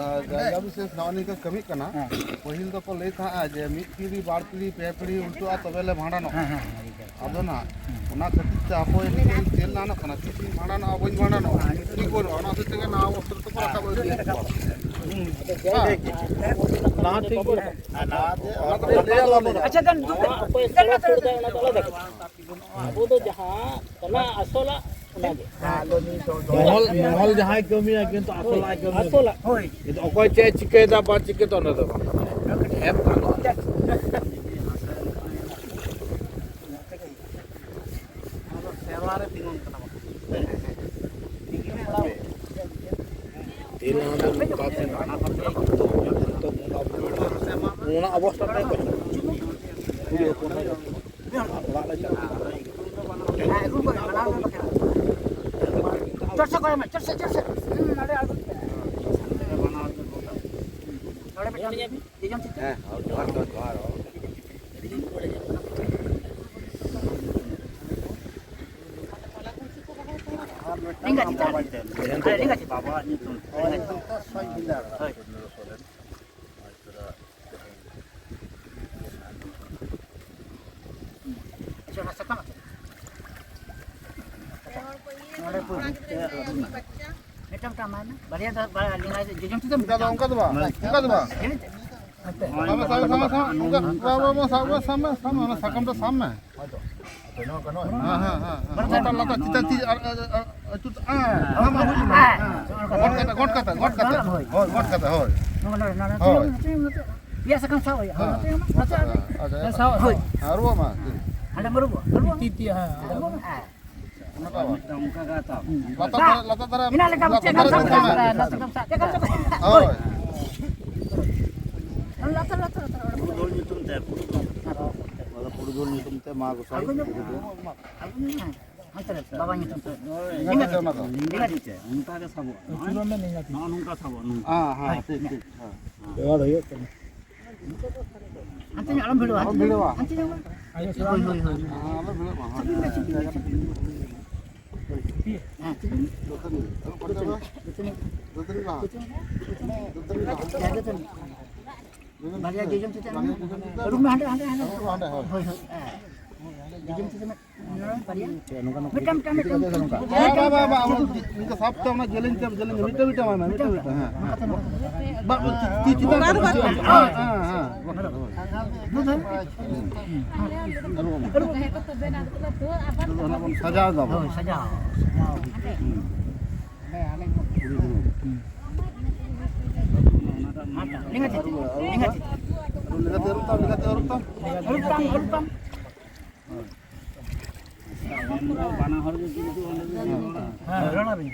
ᱟ, ᱡᱟᱭᱜᱟ ᱵᱤᱥᱮᱥ ᱱᱚᱜᱼᱚ ᱱᱤᱝᱠᱟᱹ ᱠᱟᱹᱢᱤᱜ ᱠᱟᱱᱟ᱾ ᱦᱮᱸ᱾ ᱯᱟᱹᱦᱤᱞ ᱫᱚᱠᱚ ᱞᱟᱹᱭ ᱛᱟᱦᱮᱸᱜᱼᱟ ᱡᱮ ᱢᱤᱫ ᱯᱤᱲᱦᱤ, ᱵᱟᱨ ᱯᱤᱲᱦᱤ, ᱯᱮ ᱯᱤᱲᱦᱤ ᱩᱞᱴᱟᱹᱜᱼᱟ, ᱛᱚᱵᱮ ᱞᱮ ᱵᱷᱟᱸᱰᱟᱱᱚᱜᱼᱟ᱾ ᱦᱮᱸ, ᱦᱮᱸ, ᱦᱮᱸ, ᱦᱮᱸ᱾ ᱟᱫᱚ ᱱᱟᱜ, ᱚᱱᱟ ᱠᱷᱟᱹᱛᱤᱨ ᱛᱮ ᱟᱵᱚ ᱱᱤᱛᱚᱜ ᱪᱮᱫ ᱞᱮ ᱟᱱᱚᱜ ᱠᱟᱱᱟ, ᱛᱤᱥ ᱤᱧ ᱵᱷᱟᱸᱰᱟᱱᱚᱜᱼᱟ, ᱵᱟᱹᱧ ᱵᱷᱟᱸᱰᱟᱱᱚᱜᱼᱟ, ᱴᱷᱤᱠ ᱵᱟᱹᱱᱩᱜᱼᱟ᱾ ᱚᱱᱟ ᱦᱚᱛᱮᱡ ᱛᱮᱜᱮ ᱱᱟᱣᱟ ᱵᱚᱥᱛᱨᱚ ᱛᱮᱠᱚ ᱨᱟᱠᱟᱵ ᱟᱹᱜᱩᱭᱮᱫ ᱠᱚᱣᱟ᱾ ᱦᱮᱸ᱾ ᱚᱱᱟ ᱴᱷᱤᱠ ᱜᱮᱭᱟ᱾ ᱟᱨ ᱱᱟᱣᱟ ᱛᱮ, ᱚᱱᱟ ᱫᱚ ᱞᱟᱹᱭ ᱟᱞᱚ ᱞᱮ᱾ ᱟᱪᱪᱷᱟ, ᱫᱮᱱ, ᱫᱩ ᱛᱮ᱾ ᱱᱟᱣᱟ ᱚᱠᱚᱭ ᱫᱮᱱ, ᱥᱚᱲᱚᱠ ᱫᱮᱱ, ᱥᱩᱨ ᱫᱮᱱ᱾ ᱫᱟᱭ, ᱚᱱᱟ ᱫᱚ ᱟᱞᱟᱫᱟ ᱠᱟᱛᱷᱟ᱾ ᱟᱵᱚ ᱫᱚ ᱡᱟᱦᱟᱸ ᱠᱟᱱᱟ ᱟᱥᱚᱞᱟᱜ, ᱚᱱᱟ ᱜᱮ᱾ ᱢᱚᱦᱚᱞ, ᱢᱚᱦᱚᱞ ᱡᱟᱦᱟᱸᱭ ᱠᱟᱹᱢᱤᱭᱟ, ᱠᱤᱱᱛᱩ ᱟᱥᱚᱞᱟᱜ ᱠᱟᱹᱢᱤ᱾ ᱟᱥᱚᱞᱟᱜ, ᱦᱳᱭ᱾ ᱠᱤᱱᱛᱩ ᱚᱠᱚᱭ ᱪᱮᱫ ᱮ ᱪᱤᱠᱟᱹᱭᱮᱫᱟ, ᱵᱟᱭ ᱪᱤᱠᱟᱹᱭᱮᱫᱟ, ᱚᱱᱟ ᱫᱚ ᱵᱟᱝ᱾ ᱮᱢ ᱜᱟᱱᱚᱜᱼᱟ᱾ ᱟᱫᱚ ᱥᱮᱨᱣᱟ ᱨᱮ ᱛᱤᱸᱜᱩᱱ ᱠᱟᱱᱟ ᱵᱟᱠᱷᱟᱱ᱾ ᱛᱤᱸᱜᱩᱱ ᱠᱟᱱᱟ᱾ ᱛᱮᱦᱮᱧ ᱱᱚᱣᱟ ᱫᱚ ᱱᱚᱝᱠᱟ ᱛᱮ ᱱᱤᱛᱚᱜ ᱵᱚᱸᱜᱟ ᱵᱩᱨᱩ ᱨᱮ ᱚᱱᱟ ᱚᱵᱚᱥᱛᱟ ᱛᱮ ᱜᱚᱡ ᱮᱱᱟ᱾ ᱠᱩᱲᱤ ᱦᱚᱯᱚᱱ ᱦᱚᱸ ᱚᱲᱟᱜ ᱞᱮ ᱪᱟᱞᱟᱜᱼᱟ᱾ ᱦᱮᱸ, ᱨᱩ ᱠᱚ ᱮᱢᱟ, ᱨᱩ ᱠᱚ ᱮᱢᱟ᱾ ᱪᱚᱨᱪᱟ ᱠᱚ ᱮᱢᱟ, ᱪᱚᱨᱪᱟ, ᱪᱚᱨᱪᱟ᱾ ᱦᱮᱸ, ᱡᱚᱦᱟᱨ ᱫᱚ ᱡᱚᱦᱟᱨ᱾ ᱮᱸᱜᱟᱛ ᱪᱮᱛᱟᱱ ᱨᱮ᱾ ᱮᱸᱜᱟᱛ ᱪᱮᱛᱟᱱ᱾ ᱵᱟᱵᱟᱣᱟᱜ ᱧᱩᱛᱩᱢ᱾ ᱦᱳᱭ᱾ ᱟᱪᱪᱷᱟ, ᱚᱱᱟ ᱥᱟᱠᱟᱢ ᱟᱛᱮ᱾ ᱱᱚᱰᱮ ᱠᱚ ᱢᱤᱫᱴᱟᱝ ᱢᱤᱫᱴᱟᱝ ᱮᱢᱟᱭ ᱢᱮ᱾ ᱵᱟᱨᱭᱟ ᱫᱚ ᱵᱟ-, ᱞᱮᱸᱜᱟ ᱡᱚᱡᱚᱢ ᱛᱤ ᱫᱚ ᱚᱱᱠᱟ ᱫᱚ ᱵᱟᱝ, ᱚᱱᱠᱟ ᱫᱚ ᱵᱟᱝ᱾ ᱦᱮᱸ? ᱥᱟᱵ ᱢᱮ, ᱥᱟᱵ ᱢᱮ, ᱥᱟᱵ ᱢᱮ, ᱥᱟᱵ ᱢᱮ, ᱚᱱᱠᱟ ᱥᱟᱵ ᱢᱮ, ᱥᱟᱵ ᱢᱮ, ᱥᱟᱵ ᱢᱮ, ᱚᱱᱟ ᱥᱟᱠᱟᱢ ᱫᱚ ᱥᱟᱵ ᱢᱮ᱾ ᱦᱮᱸ, ᱦᱮᱸ, ᱦᱮᱸ, ᱦᱮᱸ᱾ ᱞᱟᱛᱟᱨ, ᱞᱟᱛᱟᱨ, ᱪᱮᱛᱟᱱ ᱛᱤ ᱟᱨ, ᱟᱨ, ᱟᱨ, ᱟᱹᱪᱩᱨ, ᱦᱮᱸ, ᱦᱮᱸ, ᱦᱮᱸ, ᱦᱮᱸ᱾ ᱜᱚᱴ ᱠᱟᱛᱮ, ᱜᱚᱴ ᱠᱟᱛᱮ, ᱜᱚᱴ ᱠᱟᱛᱮ᱾ ᱦᱳᱭ, ᱜᱚᱴ ᱠᱟᱛᱮ, ᱦᱳᱭ᱾ ᱱᱚᱣᱟ, ᱱᱚᱣᱟ, ᱱᱚᱣᱟ, ᱦᱳᱭ᱾ ᱱᱚᱛᱮ, ᱱᱚᱛᱮ, ᱱᱚᱛᱮ᱾ ᱯᱮᱭᱟ ᱥᱟᱠᱟᱢ ᱥᱟᱵ ᱦᱩᱭᱩᱜᱼᱟ᱾ ᱦᱮᱸ᱾ ᱱᱚᱛᱮ, ᱱᱚᱛᱮ, ᱟᱪᱪᱷᱟ, ᱱᱚᱛᱮ᱾ ᱟᱪᱪᱷᱟ᱾ ᱦᱳᱭ᱾ ᱦᱮᱸ, ᱨᱩᱣᱟᱹ ᱢᱟ᱾ ᱦᱟᱸᱰᱮ ᱢᱟᱹᱨᱩᱵᱚᱜᱼᱟ, ᱢᱟᱹᱨᱩᱵᱚᱜᱼᱟ᱾ ᱛᱤ, ᱛᱤ, ᱦᱮᱸ᱾ ᱢᱟᱹᱨᱩᱵᱚᱜᱼᱟ᱾ ᱦᱮᱸ᱾ ᱚᱱᱟ ᱫᱚ ᱟᱵᱟᱨ ᱢᱤᱫᱴᱟᱝ ᱚᱱᱠᱟ ᱜᱮ ᱦᱟᱛᱟᱣ᱾ ᱦᱩᱸ᱾ ᱞᱟᱛᱟᱨ ᱫᱷᱟᱨᱮ, ᱞᱟᱛᱟᱨ ᱫᱷᱟᱨᱮ, ᱤᱱᱟᱹ ᱞᱮᱠᱟ ᱞᱟᱛᱟᱨ ᱪᱮᱫ ᱫᱷᱟᱨᱮ ᱞᱮᱠᱟ ᱫᱷᱟᱨᱮ ᱪᱮᱫ ᱞᱮᱠᱟ ᱫᱷᱟᱨᱮ᱾ ᱦᱳᱭ᱾ ᱞᱟᱛᱟᱨ, ᱞᱟᱛᱟᱨ, ᱞᱟᱛᱟᱨ᱾ ᱯᱩᱨᱩᱫᱷᱩᱞ ᱧᱩᱛᱩᱢ ᱛᱮ, ᱯᱩᱨᱩᱫᱷᱩᱞ᱾ ᱯᱩᱨᱩᱫᱷᱩᱞ ᱧᱩᱛᱩᱢ ᱛᱮ ᱢᱟ ᱜᱚᱸᱥᱟᱭ᱾ ᱦᱟᱱᱛᱮ ᱨᱮ, ᱵᱟᱵᱟ ᱧᱩᱛᱩᱢ ᱛᱮ᱾ ᱮᱸᱜᱟᱛ ᱛᱮ ᱚᱱᱟ ᱫᱚ᱾ ᱮᱸᱜᱟᱛ ᱛᱮ᱾ ᱚᱱᱠᱟ ᱜᱮ ᱥᱟᱵᱚᱜᱼᱟ᱾ ᱱᱚᱜᱼᱚ ᱱᱚᱝᱠᱟ ᱥᱟᱵᱚᱜᱼᱟ, ᱱᱚᱝᱠᱟ᱾ ᱦᱮᱸ, ᱦᱮᱸ, ᱴᱷᱤᱠ, ᱴᱷᱤᱠ, ᱦᱮᱸ᱾ ᱵᱮᱣᱦᱟᱨ ᱦᱩᱭᱩᱜ ᱠᱟᱱᱟ᱾ ᱦᱟᱱᱛᱮ ᱧᱚᱜ ᱟᱞᱚᱢ ᱵᱷᱤᱲᱚᱜᱼᱟ, ᱟᱞᱚᱢ ᱵᱷᱤᱲᱚᱜᱼᱟ᱾ ᱦᱟᱱᱛᱮ ᱧᱚᱜ᱾ ᱦᱳᱭ, ᱦᱳᱭ, ᱦᱳᱭ᱾ ᱦᱮᱸ, ᱟᱞᱚᱢ ᱵᱷᱤᱲᱚᱜᱼᱟ, ᱦᱮᱸ᱾ ᱦᱮᱸ, ᱪᱤᱞᱤ? ᱫᱟᱹᱛᱟᱹᱱᱤ, ᱟᱹᱨᱩᱵ ᱯᱷᱟᱨᱪᱟ ᱢᱮ᱾ ᱫᱟᱹᱛᱟᱹᱱᱤ ᱞᱟᱦᱟ᱾ ᱫᱟᱹᱛᱟᱹᱱᱤ ᱞᱟᱦᱟ᱾ ᱦᱮᱸ, ᱫᱟᱹᱛᱟᱹᱱᱤ᱾ ᱵᱟᱨᱭᱟ ᱡᱚᱡᱚᱢ ᱛᱤ ᱛᱮ ᱟᱹᱨᱩᱵ ᱢᱮ, ᱦᱟᱸᱰᱮ, ᱦᱟᱸᱰᱮ, ᱦᱟᱸᱰᱮ᱾ ᱦᱟᱸᱰᱮ, ᱦᱳᱭ᱾ ᱦᱳᱭ, ᱦᱳᱭ, ᱦᱮᱸ᱾ ᱡᱚᱡᱚᱢ ᱛᱤ ᱛᱮ ᱢᱤᱫ, ᱱᱚᱰᱮ ᱵᱟᱨᱭᱟ᱾ ᱢᱤᱫᱴᱟᱝ, ᱢᱤᱫᱴᱟᱝ, ᱢᱤᱫᱴᱟᱝ᱾ ᱵᱟ, ᱵᱟ, ᱵᱟ, ᱵᱟ, ᱟᱢ ᱱᱤᱝᱠᱟᱹ ᱥᱟᱵ ᱛᱮ, ᱚᱱᱟ ᱡᱮᱞᱮᱧ ᱛᱮ, ᱡᱮᱞᱮᱧ ᱛᱮ, ᱢᱤᱫᱴᱟᱝ, ᱢᱤᱫᱴᱟᱝ ᱮᱢᱟᱭ ᱢᱮ, ᱢᱤᱫᱴᱟᱝ, ᱢᱤᱫᱴᱟᱝ, ᱦᱮᱸ, ᱦᱮᱸ᱾ ᱵᱟ, ᱵᱟ, ᱛᱤ, ᱛᱤ ᱪᱮᱛᱟᱱ ᱨᱮ, ᱦᱮᱸ, ᱦᱮᱸ, ᱦᱮᱸ, ᱜᱚᱴᱟ ᱫᱚ, ᱦᱳᱭ᱾ ᱟᱹᱨᱩᱵ ᱟᱵᱚᱱ᱾ ᱟᱹᱨᱩᱵ ᱟᱵᱚᱱ᱾ ᱥᱟᱡᱟᱣ ᱫᱟᱵᱚᱱ᱾ ᱦᱳᱭ, ᱥᱟᱡᱟᱣ, ᱥᱟᱡᱟᱣ᱾ ᱦᱩᱸ᱾ ᱞᱮᱸᱜᱟ ᱛᱤ᱾ ᱞᱮᱸᱜᱟ ᱛᱤ ᱟᱹᱨᱩᱵ ᱛᱟᱢ, ᱞᱮᱸᱜᱟ ᱛᱤ ᱟᱹᱨᱩᱵ ᱛᱟᱢ᱾ ᱟᱹᱨᱩᱵ ᱛᱟᱢ, ᱟᱹᱨᱩᱵ ᱛᱟᱢ᱾ ᱵᱟᱱᱟ ᱦᱚᱲ ᱜᱮ ᱠᱤᱱᱛᱩ ᱚᱸᱰᱮ ᱫᱚ ᱦᱮᱸ, ᱨᱚᱲ ᱟᱵᱤᱱ᱾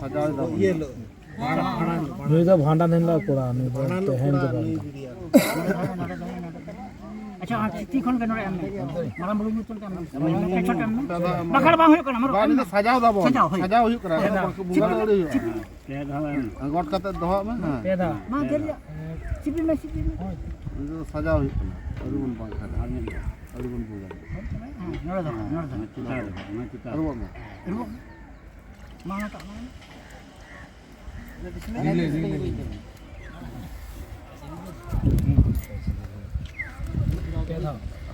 ᱥᱟᱡᱟᱣ ᱫᱟᱵᱚᱱ᱾ ᱱᱩᱭ ᱫᱚ ᱵᱷᱟᱸᱰᱟᱱ ᱦᱤᱞᱳᱜ ᱠᱚᱲᱟ, ᱱᱩᱭ ᱫᱚ ᱛᱮᱦᱮᱧ ᱫᱚ ᱵᱟᱝ᱾ ᱱᱚᱰᱮ, ᱱᱚᱰᱮ, ᱱᱚᱰᱮ, ᱱᱚᱰᱮ᱾ ᱟᱪᱪᱷᱟ, ᱟᱨ ᱪᱤᱴᱷᱤ ᱠᱷᱚᱱ ᱜᱮ ᱱᱚᱰᱮ ᱮᱢ ᱢᱮ᱾ ᱢᱟᱨᱟᱝ ᱵᱩᱨᱩ ᱧᱩᱛᱩᱢ ᱛᱮ ᱮᱢ ᱢᱮ᱾ ᱯᱮ ᱪᱷᱚᱴ ᱮᱢ ᱢᱮ᱾ ᱵᱟᱠᱷᱟᱲ ᱵᱟᱝ ᱦᱩᱭᱩᱜ ᱠᱟᱱᱟ, ᱢᱟᱨᱟᱝ ᱵᱟᱝ, ᱮᱢ ᱩᱱᱤ ᱫᱚ ᱢᱮ᱾ ᱥᱟᱡᱟᱣ ᱫᱟᱵᱚᱱ᱾ ᱥᱟᱡᱟᱣ, ᱦᱳᱭ᱾ ᱥᱟᱡᱟᱣ ᱦᱩᱭᱩᱜ ᱠᱟᱱᱟ᱾ ᱦᱮᱸ᱾ ᱮᱠᱫᱚᱢ ᱵᱚᱸᱜᱟ ᱫᱚ ᱟᱹᱰᱤ ᱦᱩᱭᱩᱜᱼᱟ᱾ ᱪᱤᱴᱷᱤ ᱦᱮᱸ᱾ ᱜᱚᱴ ᱠᱟᱛᱮ ᱫᱚᱦᱚ ᱢᱮ᱾ ᱦᱮᱸ᱾ ᱯᱮ ᱫᱷᱟᱣ᱾ ᱢᱟ, ᱫᱮᱨᱤᱭᱟ᱾ ᱥᱤᱯᱤ ᱢᱮ, ᱥᱤᱯᱤ ᱢᱮ᱾ ᱩᱱᱤ ᱫᱚ ᱥᱟᱡᱟᱣ ᱦᱩᱭᱩᱜ ᱠᱟᱱᱟ᱾ ᱟᱹᱰᱤ ᱵᱚᱱ ᱵᱟᱝ ᱠᱷᱟᱱ᱾ ᱟᱹᱰᱤ ᱵᱚᱱ ᱵᱩᱡᱟ᱾ ᱦᱮᱸ, ᱱᱚᱰᱮ ᱫᱚᱦᱚ, ᱱᱚᱰᱮ ᱫᱚᱦᱚ᱾ ᱚᱱᱟ ᱪᱮᱛᱟᱱ ᱨᱮ, ᱚᱱᱟ ᱪᱮᱛᱟᱱ ᱨᱮ᱾ ᱟᱹᱨᱩᱵᱚᱜ ᱢᱮ᱾ ᱟᱹᱨᱩᱵᱚᱜ ᱢᱮ᱾ ᱢᱟ, ᱚᱱᱟᱴᱟᱜ ᱢᱟ᱾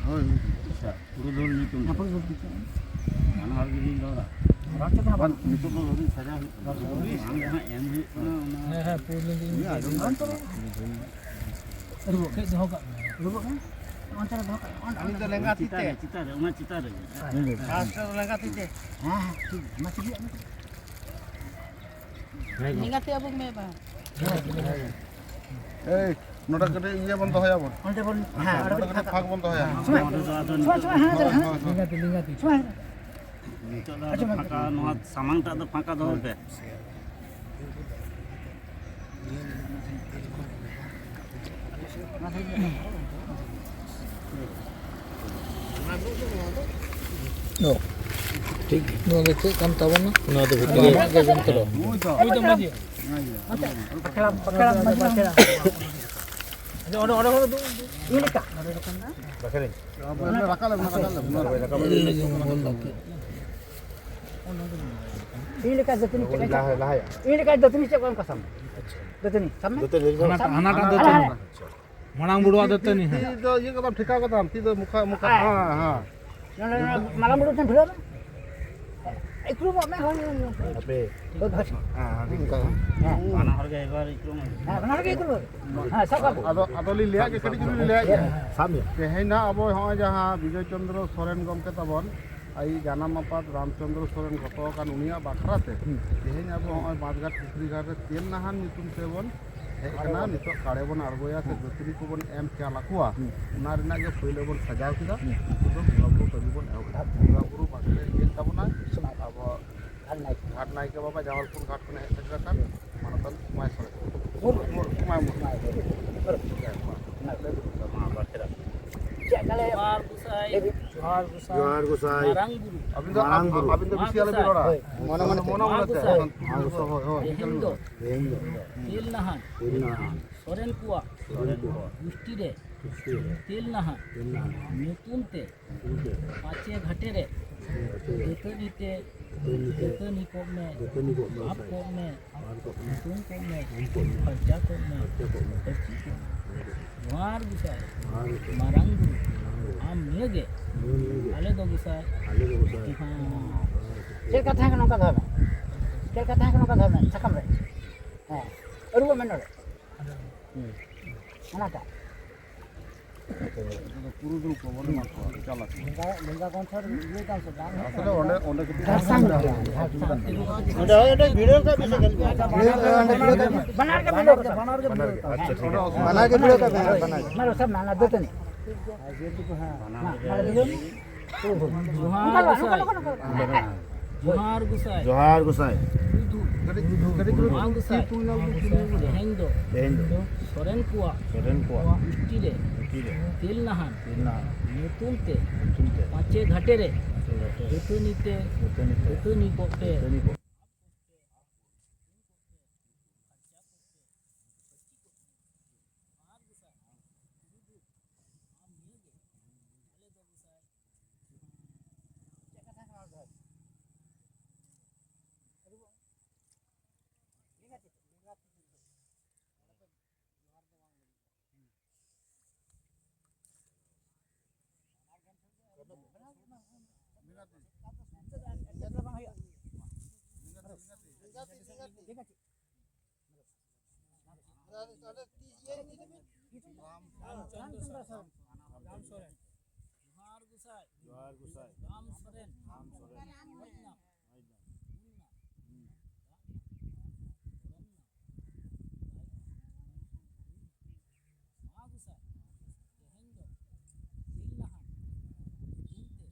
ᱦᱳᱭ, ᱦᱳᱭ᱾ ᱟᱪᱪᱷᱟ, ᱯᱩᱨᱩᱫᱷᱩᱞ ᱧᱩᱛᱩᱢ ᱛᱮ᱾ ᱦᱮᱸ, ᱯᱩᱨᱩᱫᱷᱩᱞ ᱧᱩᱛᱩᱢ᱾ ᱚᱱᱟ ᱦᱚᱲ ᱜᱮᱞᱤᱧ ᱨᱚᱲᱟ᱾ ᱨᱚᱲ ᱛᱮᱫᱚ ᱦᱟᱸᱜ ᱵᱟᱝ, ᱱᱤᱛᱚᱜ ᱫᱚ ᱟᱹᱣᱨᱤ ᱥᱟᱡᱟᱣ ᱦᱩᱭᱩᱜ ᱠᱟᱱᱟ᱾ ᱵᱟᱝ, ᱡᱟᱦᱟᱸ ᱮᱢ ᱦᱩᱭᱩᱜ ᱠᱟᱱᱟ, ᱚᱱᱟ ᱦᱮᱸ, ᱦᱮᱸ, ᱯᱩᱨᱩᱫᱷᱩᱞ ᱧᱩᱛᱩᱢ ᱛᱮ᱾ ᱟᱹᱨᱩᱵᱚᱜ ᱢᱮ᱾ ᱟᱹᱨᱩᱵᱚᱜ ᱢᱮ᱾ ᱚᱱᱛᱮ ᱨᱮ ᱫᱚᱦᱚ ᱠᱟᱜ ᱢᱮ᱾ ᱚᱱᱛᱮ ᱨᱮ ᱫᱚᱦᱚ ᱠᱟᱜ ᱢᱮ᱾ ᱩᱱᱤ ᱫᱚ ᱞᱮᱸᱜᱟ ᱛᱤ ᱛᱮ᱾ ᱪᱮᱛᱟᱱ ᱨᱮ, ᱪᱮᱛᱟᱱ ᱨᱮ, ᱚᱱᱟ ᱪᱮᱛᱟᱱ ᱨᱮ᱾ ᱦᱮᱸ᱾ ᱞᱟᱥᱴ ᱨᱮ ᱞᱮᱸᱜᱟ ᱛᱤ ᱛᱮ᱾ ᱦᱮᱸ, ᱦᱮᱸ, ᱴᱷᱤᱠ ᱜᱮᱭᱟ᱾ ᱢᱟ, ᱪᱮᱫ ᱦᱩᱭᱩᱜᱼᱟ? ᱞᱮᱸᱜᱟ ᱛᱮ ᱟᱵᱚ ᱢᱮ ᱵᱟᱝ᱾ ᱮᱭ, ᱱᱚᱰᱮ ᱠᱟᱹᱴᱤᱡ ᱤᱭᱟᱹ ᱵᱚᱱ ᱫᱚᱦᱚᱭᱟ ᱵᱚᱱ᱾ ᱚᱸᱰᱮ ᱵᱚᱱ, ᱦᱮᱸ, ᱦᱮᱸ, ᱚᱸᱰᱮ ᱱᱚᱰᱮ ᱠᱟᱹᱴᱤᱡ ᱯᱷᱟᱸᱠ ᱵᱚᱱ ᱫᱚᱦᱚᱭᱟ᱾ ᱥᱚᱢᱚᱭ, ᱥᱚᱢᱚᱭ, ᱥᱚᱢᱚᱭ, ᱦᱮᱸ, ᱦᱳᱭ, ᱦᱮᱸ᱾ ᱦᱳᱭ, ᱦᱳᱭ᱾ ᱥᱚᱢᱚᱭ, ᱦᱮᱸ᱾ ᱱᱤᱛᱚᱜ ᱫᱚ ᱟᱫᱚ ᱯᱷᱟᱸᱠᱟ, ᱱᱚᱣᱟ ᱥᱟᱢᱟᱝ ᱴᱟᱜ ᱫᱚ ᱯᱷᱟᱸᱠᱟ ᱫᱚᱦᱚᱭ ᱯᱮ᱾ ᱚ, ᱴᱷᱤᱠ ᱜᱮᱭᱟ᱾ ᱱᱚᱣᱟ ᱫᱚ ᱪᱮᱫ ᱠᱟᱱ ᱛᱟᱵᱚᱱᱟ? ᱱᱚᱣᱟ ᱫᱚ ᱵᱷᱤᱛᱨᱤ ᱨᱮ᱾ ᱟᱢᱟᱜ ᱜᱮ ᱡᱚᱱᱛᱨᱚ᱾ ᱵᱟᱠᱷᱮᱲᱟᱢ, ᱵᱟᱠᱷᱮᱲᱟᱢ, ᱵᱟᱠᱷᱮᱲᱟᱢ᱾ ᱟᱪᱪᱷᱟ, ᱚᱸᱰᱮ, ᱚᱸᱰᱮ ᱠᱷᱚᱱ ᱫᱩ-, ᱤᱧ ᱞᱮᱠᱟ᱾ ᱵᱟᱠᱷᱮᱲᱟᱹᱧ᱾ ᱨᱟᱠᱟᱵ ᱞᱮᱢ, ᱨᱟᱠᱟᱵ ᱞᱮᱢ᱾ ᱤᱧ ᱞᱮᱠᱟ ᱫᱟᱹᱛᱟᱹᱱᱤ ᱪᱮᱫ ᱠᱚ ᱞᱟᱦᱟ, ᱞᱟᱦᱟᱭᱟ᱾ ᱤᱧ ᱞᱮᱠᱟ ᱫᱟᱹᱛᱟᱹᱱᱤ ᱪᱮᱫ ᱠᱚ ᱮᱢ ᱠᱟᱥᱟᱢ? ᱫᱟᱹᱛᱟᱹᱱᱤ, ᱥᱟᱵ ᱢᱮ᱾ ᱫᱟᱹᱛᱟᱹᱱᱤ ᱦᱟᱱᱟᱴᱟᱜ, ᱦᱟᱱᱟᱴᱟᱜ ᱦᱟᱱᱟ, ᱫᱟᱹᱛᱟᱹᱱᱤ᱾ ᱦᱟᱱᱟ᱾ ᱢᱟᱲᱟᱝ ᱵᱩᱨᱩᱣᱟᱜ ᱫᱟᱹᱛᱟᱹᱱᱤ, ᱦᱮᱸ᱾ ᱛᱤ ᱫᱚ ᱤᱭᱟᱹ ᱠᱟᱛᱟᱢ, ᱴᱷᱮᱠᱟᱣ ᱠᱟᱛᱟᱢ, ᱛᱤ ᱫᱚ ᱢᱩᱠᱷᱟ, ᱢᱩᱠᱷᱟ, ᱦᱮᱸ᱾ ᱦᱮᱸ, ᱦᱮᱸ᱾ ᱱᱚᱰᱮ, ᱱᱚᱰᱮ ᱢᱟᱨᱟᱝ ᱵᱩᱨᱩ ᱴᱷᱮᱱ ᱵᱷᱤᱲᱟᱹᱣ ᱢᱮ᱾ ᱤᱠᱲᱩᱢᱚᱜ ᱢᱮ, ᱦᱳᱭ, ᱦᱳᱭ, ᱦᱳᱭ᱾ ᱦᱟᱯᱮ᱾ ᱦᱳᱭ, ᱦᱳᱭ᱾ ᱦᱮᱸ, ᱦᱮᱸ, ᱴᱷᱤᱠ ᱜᱮᱭᱟ᱾ ᱦᱮᱸ᱾ ᱵᱟᱱᱟ ᱦᱚᱲ ᱜᱮ ᱮᱠᱵᱟᱨ ᱤᱠᱲᱩᱢᱚᱜ ᱢᱮ᱾ ᱦᱮᱸ, ᱵᱟᱱᱟ ᱦᱚᱲ ᱜᱮ ᱤᱠᱲᱩᱢᱚᱜ ᱢᱮ᱾ ᱦᱮᱸ, ᱥᱟᱵ ᱠᱟᱜ ᱵᱚᱱ᱾ ᱟᱫᱚ, ᱟᱫᱚ ᱞᱤᱧ ᱞᱟᱹᱭᱟᱫ ᱜᱮ, ᱠᱟᱹᱴᱤᱡ ᱪᱩᱞᱩᱝ ᱞᱤᱧ ᱞᱟᱹᱭᱟᱫ ᱜᱮ᱾ ᱦᱮᱸ, ᱥᱟᱵ ᱢᱮ᱾ ᱛᱮᱦᱮᱧ ᱱᱟᱜ ᱟᱵᱚ ᱦᱚᱸᱜᱼᱚᱭ ᱡᱟᱦᱟᱸ ᱵᱤᱡᱚᱭ ᱪᱚᱱᱫᱨᱚ ᱥᱚᱨᱮᱱ ᱜᱚᱢᱠᱮ ᱛᱟᱵᱚᱱ, ᱟᱡ ᱡᱟᱱᱟᱢ ᱟᱯᱟᱛ ᱨᱟᱢᱪᱚᱱᱫᱨᱚ ᱥᱚᱨᱮᱱ ᱜᱚᱛᱚ ᱟᱠᱟᱱ ᱩᱱᱤᱭᱟᱜ ᱵᱟᱠᱷᱨᱟ ᱛᱮ ᱦᱩᱸ᱾ ᱛᱮᱦᱮᱧ ᱟᱵᱚ ᱦᱚᱸᱜᱼᱚᱭ ᱵᱟᱸᱫᱷᱜᱷᱟᱴ ᱯᱩᱠᱷᱨᱤ ᱜᱷᱟᱴ ᱨᱮ ᱛᱮᱞ ᱱᱟᱦᱟᱱ ᱧᱩᱛᱩᱢ ᱛᱮᱵᱚᱱ ᱦᱮᱡ ᱠᱟᱱᱟ᱾ ᱱᱤᱛᱚᱜ ᱠᱟᱲᱮ ᱵᱚᱱ ᱟᱬᱜᱚᱭᱟ ᱥᱮ ᱦᱩᱸ᱾ ᱫᱟᱹᱛᱟᱹᱱᱤ ᱠᱚᱵᱚᱱ ᱮᱢ ᱪᱟᱞ ᱟᱠᱚᱣᱟ, ᱦᱩᱸ᱾ ᱚᱱᱟ ᱨᱮᱱᱟᱜ ᱜᱮ ᱯᱳᱭᱞᱳ ᱵᱚᱱ ᱥᱟᱡᱟᱣ ᱠᱮᱫᱟ᱾ ᱦᱩᱸ᱾ ᱱᱤᱛᱚᱜ ᱫᱚ ᱵᱚᱸᱜᱟ ᱵᱩᱨᱩ ᱠᱟᱹᱢᱤ ᱵᱚᱱ ᱮᱦᱚᱵ ᱮᱫᱟ᱾ ᱵᱚᱸᱜᱟ ᱵᱩᱨᱩ ᱵᱟᱠᱷᱮᱲ ᱤᱭᱟᱹᱜ ᱛᱟᱵᱚᱱᱟ᱾ ᱟᱵᱚ ᱜᱷᱟᱴ ᱱᱟᱭᱠᱮ᱾ ᱜᱷᱟᱴ ᱱᱟᱭᱠᱮ ᱵᱟᱵᱟ ᱡᱟᱢᱟᱞᱯᱩᱨ ᱜᱷᱟᱴ ᱠᱷᱚᱱ ᱦᱮᱡ ᱥᱮᱴᱮᱨ ᱟᱠᱟᱱ ᱢᱟᱱᱚᱛᱟᱱ ᱠᱩᱢᱟᱭ ᱥᱚᱨᱮᱱ᱾ ᱢᱩᱨᱢᱩ᱾ ᱢᱩᱨᱢᱩ, ᱠᱩᱢᱟᱭ ᱢᱩᱨᱢᱩ᱾ ᱢᱩᱨᱢᱩ᱾ ᱢᱟ ᱵᱟᱠᱷᱮᱲᱟ᱾ ᱡᱚᱦᱟᱨ ᱜᱚᱸᱥᱟᱭ᱾ ᱡᱚᱦᱟᱨ ᱜᱚᱸᱥᱟᱭ᱾ ᱢᱟᱨᱟᱝ ᱵᱩᱨᱩ᱾ ᱟᱵᱤᱱ ᱫᱚ ᱢᱟᱨᱟᱝ ᱵᱩᱨᱩ᱾ ᱟᱵᱤᱱ ᱫᱚ ᱵᱮᱥᱤ ᱟᱞᱚᱵᱤᱱ ᱨᱚᱲᱟ᱾ ᱦᱳᱭ᱾ ᱢᱚᱱᱮ ᱢᱚᱱᱮ ᱛᱮ᱾ ᱢᱟᱨᱟᱝ ᱜᱚᱸᱥᱟᱭ᱾ ᱦᱳᱭ, ᱦᱳᱭ᱾ ᱛᱮᱦᱮᱧ ᱫᱚ, ᱛᱮᱦᱮᱧ ᱫᱚ᱾ ᱛᱤᱞ ᱱᱟᱦᱟᱱ᱾ ᱛᱤᱞ ᱱᱟᱦᱟᱱ᱾ ᱥᱚᱨᱮᱱ ᱠᱚᱣᱟᱜ᱾ ᱥᱚᱨᱮᱱ ᱠᱚᱣᱟᱜ᱾ ᱜᱩᱥᱴᱤ ᱨᱮ᱾ ᱜᱩᱥᱴᱤ ᱨᱮ᱾ ᱛᱤᱞ ᱱᱟᱦᱟᱱ᱾ ᱛᱤᱞ ᱱᱟᱦᱟᱱ᱾ ᱧᱩᱛᱩᱢ ᱛᱮ᱾ ᱧᱩᱛᱩᱢ ᱛᱮ᱾ ᱯᱟᱪᱮ ᱜᱷᱟᱴᱮ ᱨᱮ᱾ ᱯᱟᱪᱮ ᱜᱷᱟᱴᱮ ᱨᱮ᱾ ᱫᱟᱹᱛᱟᱹᱱᱤ ᱛᱮ᱾ ᱫᱟᱹᱛᱟᱹᱱᱤ ᱛᱮ᱾ ᱫᱟᱹᱛᱟᱹᱱᱤ ᱠᱚᱜ ᱢᱮ᱾ ᱫᱟᱹᱛᱟᱹᱱᱤ ᱠᱚᱜ ᱢᱮ᱾ ᱟᱯ ᱠᱚᱜ ᱢᱮ᱾ ᱟᱨ ᱠᱚᱜ ᱢᱮ᱾ ᱧᱩᱛᱩᱢ ᱠᱚᱜ ᱢᱮ᱾ ᱧᱩᱛᱩᱢ ᱠᱚᱜ ᱢᱮ᱾ ᱯᱷᱟᱨᱪᱟ ᱠᱚᱜ ᱢᱮ᱾ ᱯᱷᱟᱨᱪᱟ ᱠᱚᱜ ᱢᱮ᱾ ᱯᱷᱟᱹᱨᱪᱤ ᱠᱚᱜ ᱢᱮ᱾ ᱡᱚᱦᱟᱨ ᱜᱚᱸᱥᱟᱭ᱾ ᱡᱚᱦᱟᱨ ᱜᱚᱸᱥᱟᱭ᱾ ᱢᱟᱨᱟᱝ ᱵᱩᱨᱩ᱾ ᱢᱟᱨᱟᱝ ᱵᱩᱨᱩ᱾ ᱟᱢ ᱱᱤᱭᱟᱹ ᱜᱮ᱾ ᱱᱤᱭᱟᱹ ᱜᱮ᱾ ᱟᱞᱮ ᱫᱚ ᱜᱚᱸᱥᱟᱭ᱾ ᱟᱞᱮ ᱫᱚ ᱜᱚᱸᱥᱟᱭ᱾ ᱦᱮᱸ᱾ ᱪᱮᱫ ᱞᱮᱠᱟ ᱛᱟᱦᱮᱸ ᱠᱟᱱᱟ ᱚᱱᱠᱟ ᱫᱚᱦᱚᱭ ᱢᱮ᱾ ᱪᱮᱫ ᱞᱮᱠᱟ ᱛᱟᱦᱮᱸ ᱠᱟᱱᱟ ᱚᱱᱠᱟ ᱫᱚᱦᱚᱭ ᱢᱮ᱾ ᱥᱟᱠᱟᱢ ᱨᱮ᱾ ᱦᱮᱸ᱾ ᱟᱹᱨᱩᱵᱚᱜ ᱢᱮ ᱱᱚᱰᱮ᱾ ᱦᱮᱸ᱾ ᱚᱱᱟᱴᱟᱜ᱾ ᱯᱩᱨᱩᱫᱷᱩᱞ ᱠᱚ ᱵᱚᱞᱮ ᱢᱟ ᱠᱚ ᱪᱟᱞᱟᱜ ᱠᱟᱱᱟ᱾ ᱜᱚᱝᱜᱟ, ᱜᱚᱝᱜᱟ ᱜᱚᱱᱛᱷᱚᱨ ᱤᱭᱟᱹ ᱠᱟᱱ ᱥᱮ ᱵᱟᱝ? ᱟᱥᱚᱞᱮ ᱚᱸᱰᱮ, ᱚᱸᱰᱮ ᱠᱟᱹᱴᱤᱡ ᱫᱷᱟᱨᱥᱟᱝ ᱧᱚᱜ ᱜᱮᱭᱟ, ᱫᱷᱟᱨᱥᱟᱝ᱾ ᱚᱸᱰᱮ ᱦᱚᱸ ᱚᱸᱰᱮ ᱵᱷᱤᱲᱟᱹᱣ ᱠᱟᱜ ᱢᱮᱥᱮ ᱠᱷᱟᱹᱞᱤ᱾ ᱵᱷᱤᱲᱟᱹᱣ ᱠᱟᱜ ᱢᱮ᱾ ᱵᱟᱱᱟᱨ ᱜᱮ ᱵᱷᱤᱲᱟᱹᱣ ᱠᱟᱜ ᱢᱮ᱾ ᱟᱪᱪᱷᱟ, ᱴᱷᱤᱠ ᱜᱮᱭᱟ᱾ ᱵᱟᱱᱟᱨ ᱜᱮ ᱵᱷᱤᱲᱟᱹᱣ ᱠᱟᱜ ᱢᱮ᱾ ᱢᱟ, ᱥᱟᱵ ᱢᱮ, ᱚᱱᱟ ᱫᱟᱹᱛᱟᱹᱱᱤ᱾ ᱢᱟ, ᱢᱟ, ᱵᱷᱤᱲᱟᱹᱣ ᱢᱮ᱾ ᱡᱚᱦᱟᱨ ᱜᱚᱸᱥᱟᱭ᱾ ᱡᱚᱦᱟᱨ ᱜᱚᱸᱥᱟᱭ᱾ ᱡᱚᱦᱟᱨ ᱜᱚᱸᱥᱟᱭ᱾ ᱢᱟ ᱜᱚᱸᱥᱟᱭ᱾ ᱛᱮᱦᱮᱧ ᱫᱚ᱾ ᱛᱮᱦᱮᱧ ᱫᱚ᱾ ᱥᱚᱨᱮᱱ ᱠᱚᱣᱟᱜ᱾ ᱥᱚᱨᱮᱱ ᱠᱚᱣᱟᱜ᱾ ᱜᱩᱥᱴᱤ ᱨᱮ᱾ ᱜᱩᱥᱴᱤ ᱨᱮ᱾ ᱛᱮᱞ ᱱᱟᱦᱟᱱ᱾ ᱛᱮᱞ ᱱᱟᱦᱟᱱ᱾ ᱧᱩᱛᱩᱢ ᱛᱮ᱾ ᱧᱩᱛᱩᱢ ᱛᱮ᱾ ᱯᱟᱪᱮ ᱜᱷᱟᱴᱮ ᱨᱮ᱾ ᱯᱟᱪᱮ ᱜᱷᱟᱴᱮ ᱨᱮ᱾ ᱫᱟᱹᱛᱟᱹᱱᱤ ᱛᱮ᱾ ᱫᱟᱹᱛᱟᱹᱱᱤ ᱛᱮ᱾ ᱫᱟᱹᱛᱟᱹᱱᱤ ᱠᱚᱜ ᱯᱮ᱾ ᱫᱟᱹᱛᱟᱹᱱᱤ ᱠᱚᱜ ᱯᱮ᱾ ᱨᱟᱢᱪᱚᱸᱫᱽᱨᱚ ᱥᱚᱨᱮᱱ᱾ ᱡᱚᱦᱟᱨ ᱜᱚᱸᱥᱟᱭ᱾ ᱡᱚᱦᱟᱨ ᱜᱚᱸᱥᱟᱭ᱾ ᱨᱟᱢ ᱥᱚᱨᱮᱱ᱾ ᱨᱟᱢ ᱥᱚᱨᱮᱱ᱾ ᱢᱚᱡᱽ ᱱᱟᱢ᱾ ᱢᱚᱡᱽ ᱱᱟᱢ᱾ ᱩᱞ ᱱᱟᱢ᱾ ᱦᱩᱸ᱾ ᱫᱟᱜ ᱱᱟᱢ᱾ ᱜᱚᱨᱚᱢ ᱱᱟᱢ᱾ ᱫᱟᱭ ᱱᱟᱢ᱾ ᱢᱟ ᱜᱚᱸᱥᱟᱭ, ᱛᱮᱦᱮᱧ ᱫᱚ ᱛᱤᱞ ᱱᱟᱦᱟᱱ ᱧᱩᱛᱩᱢ ᱛᱮ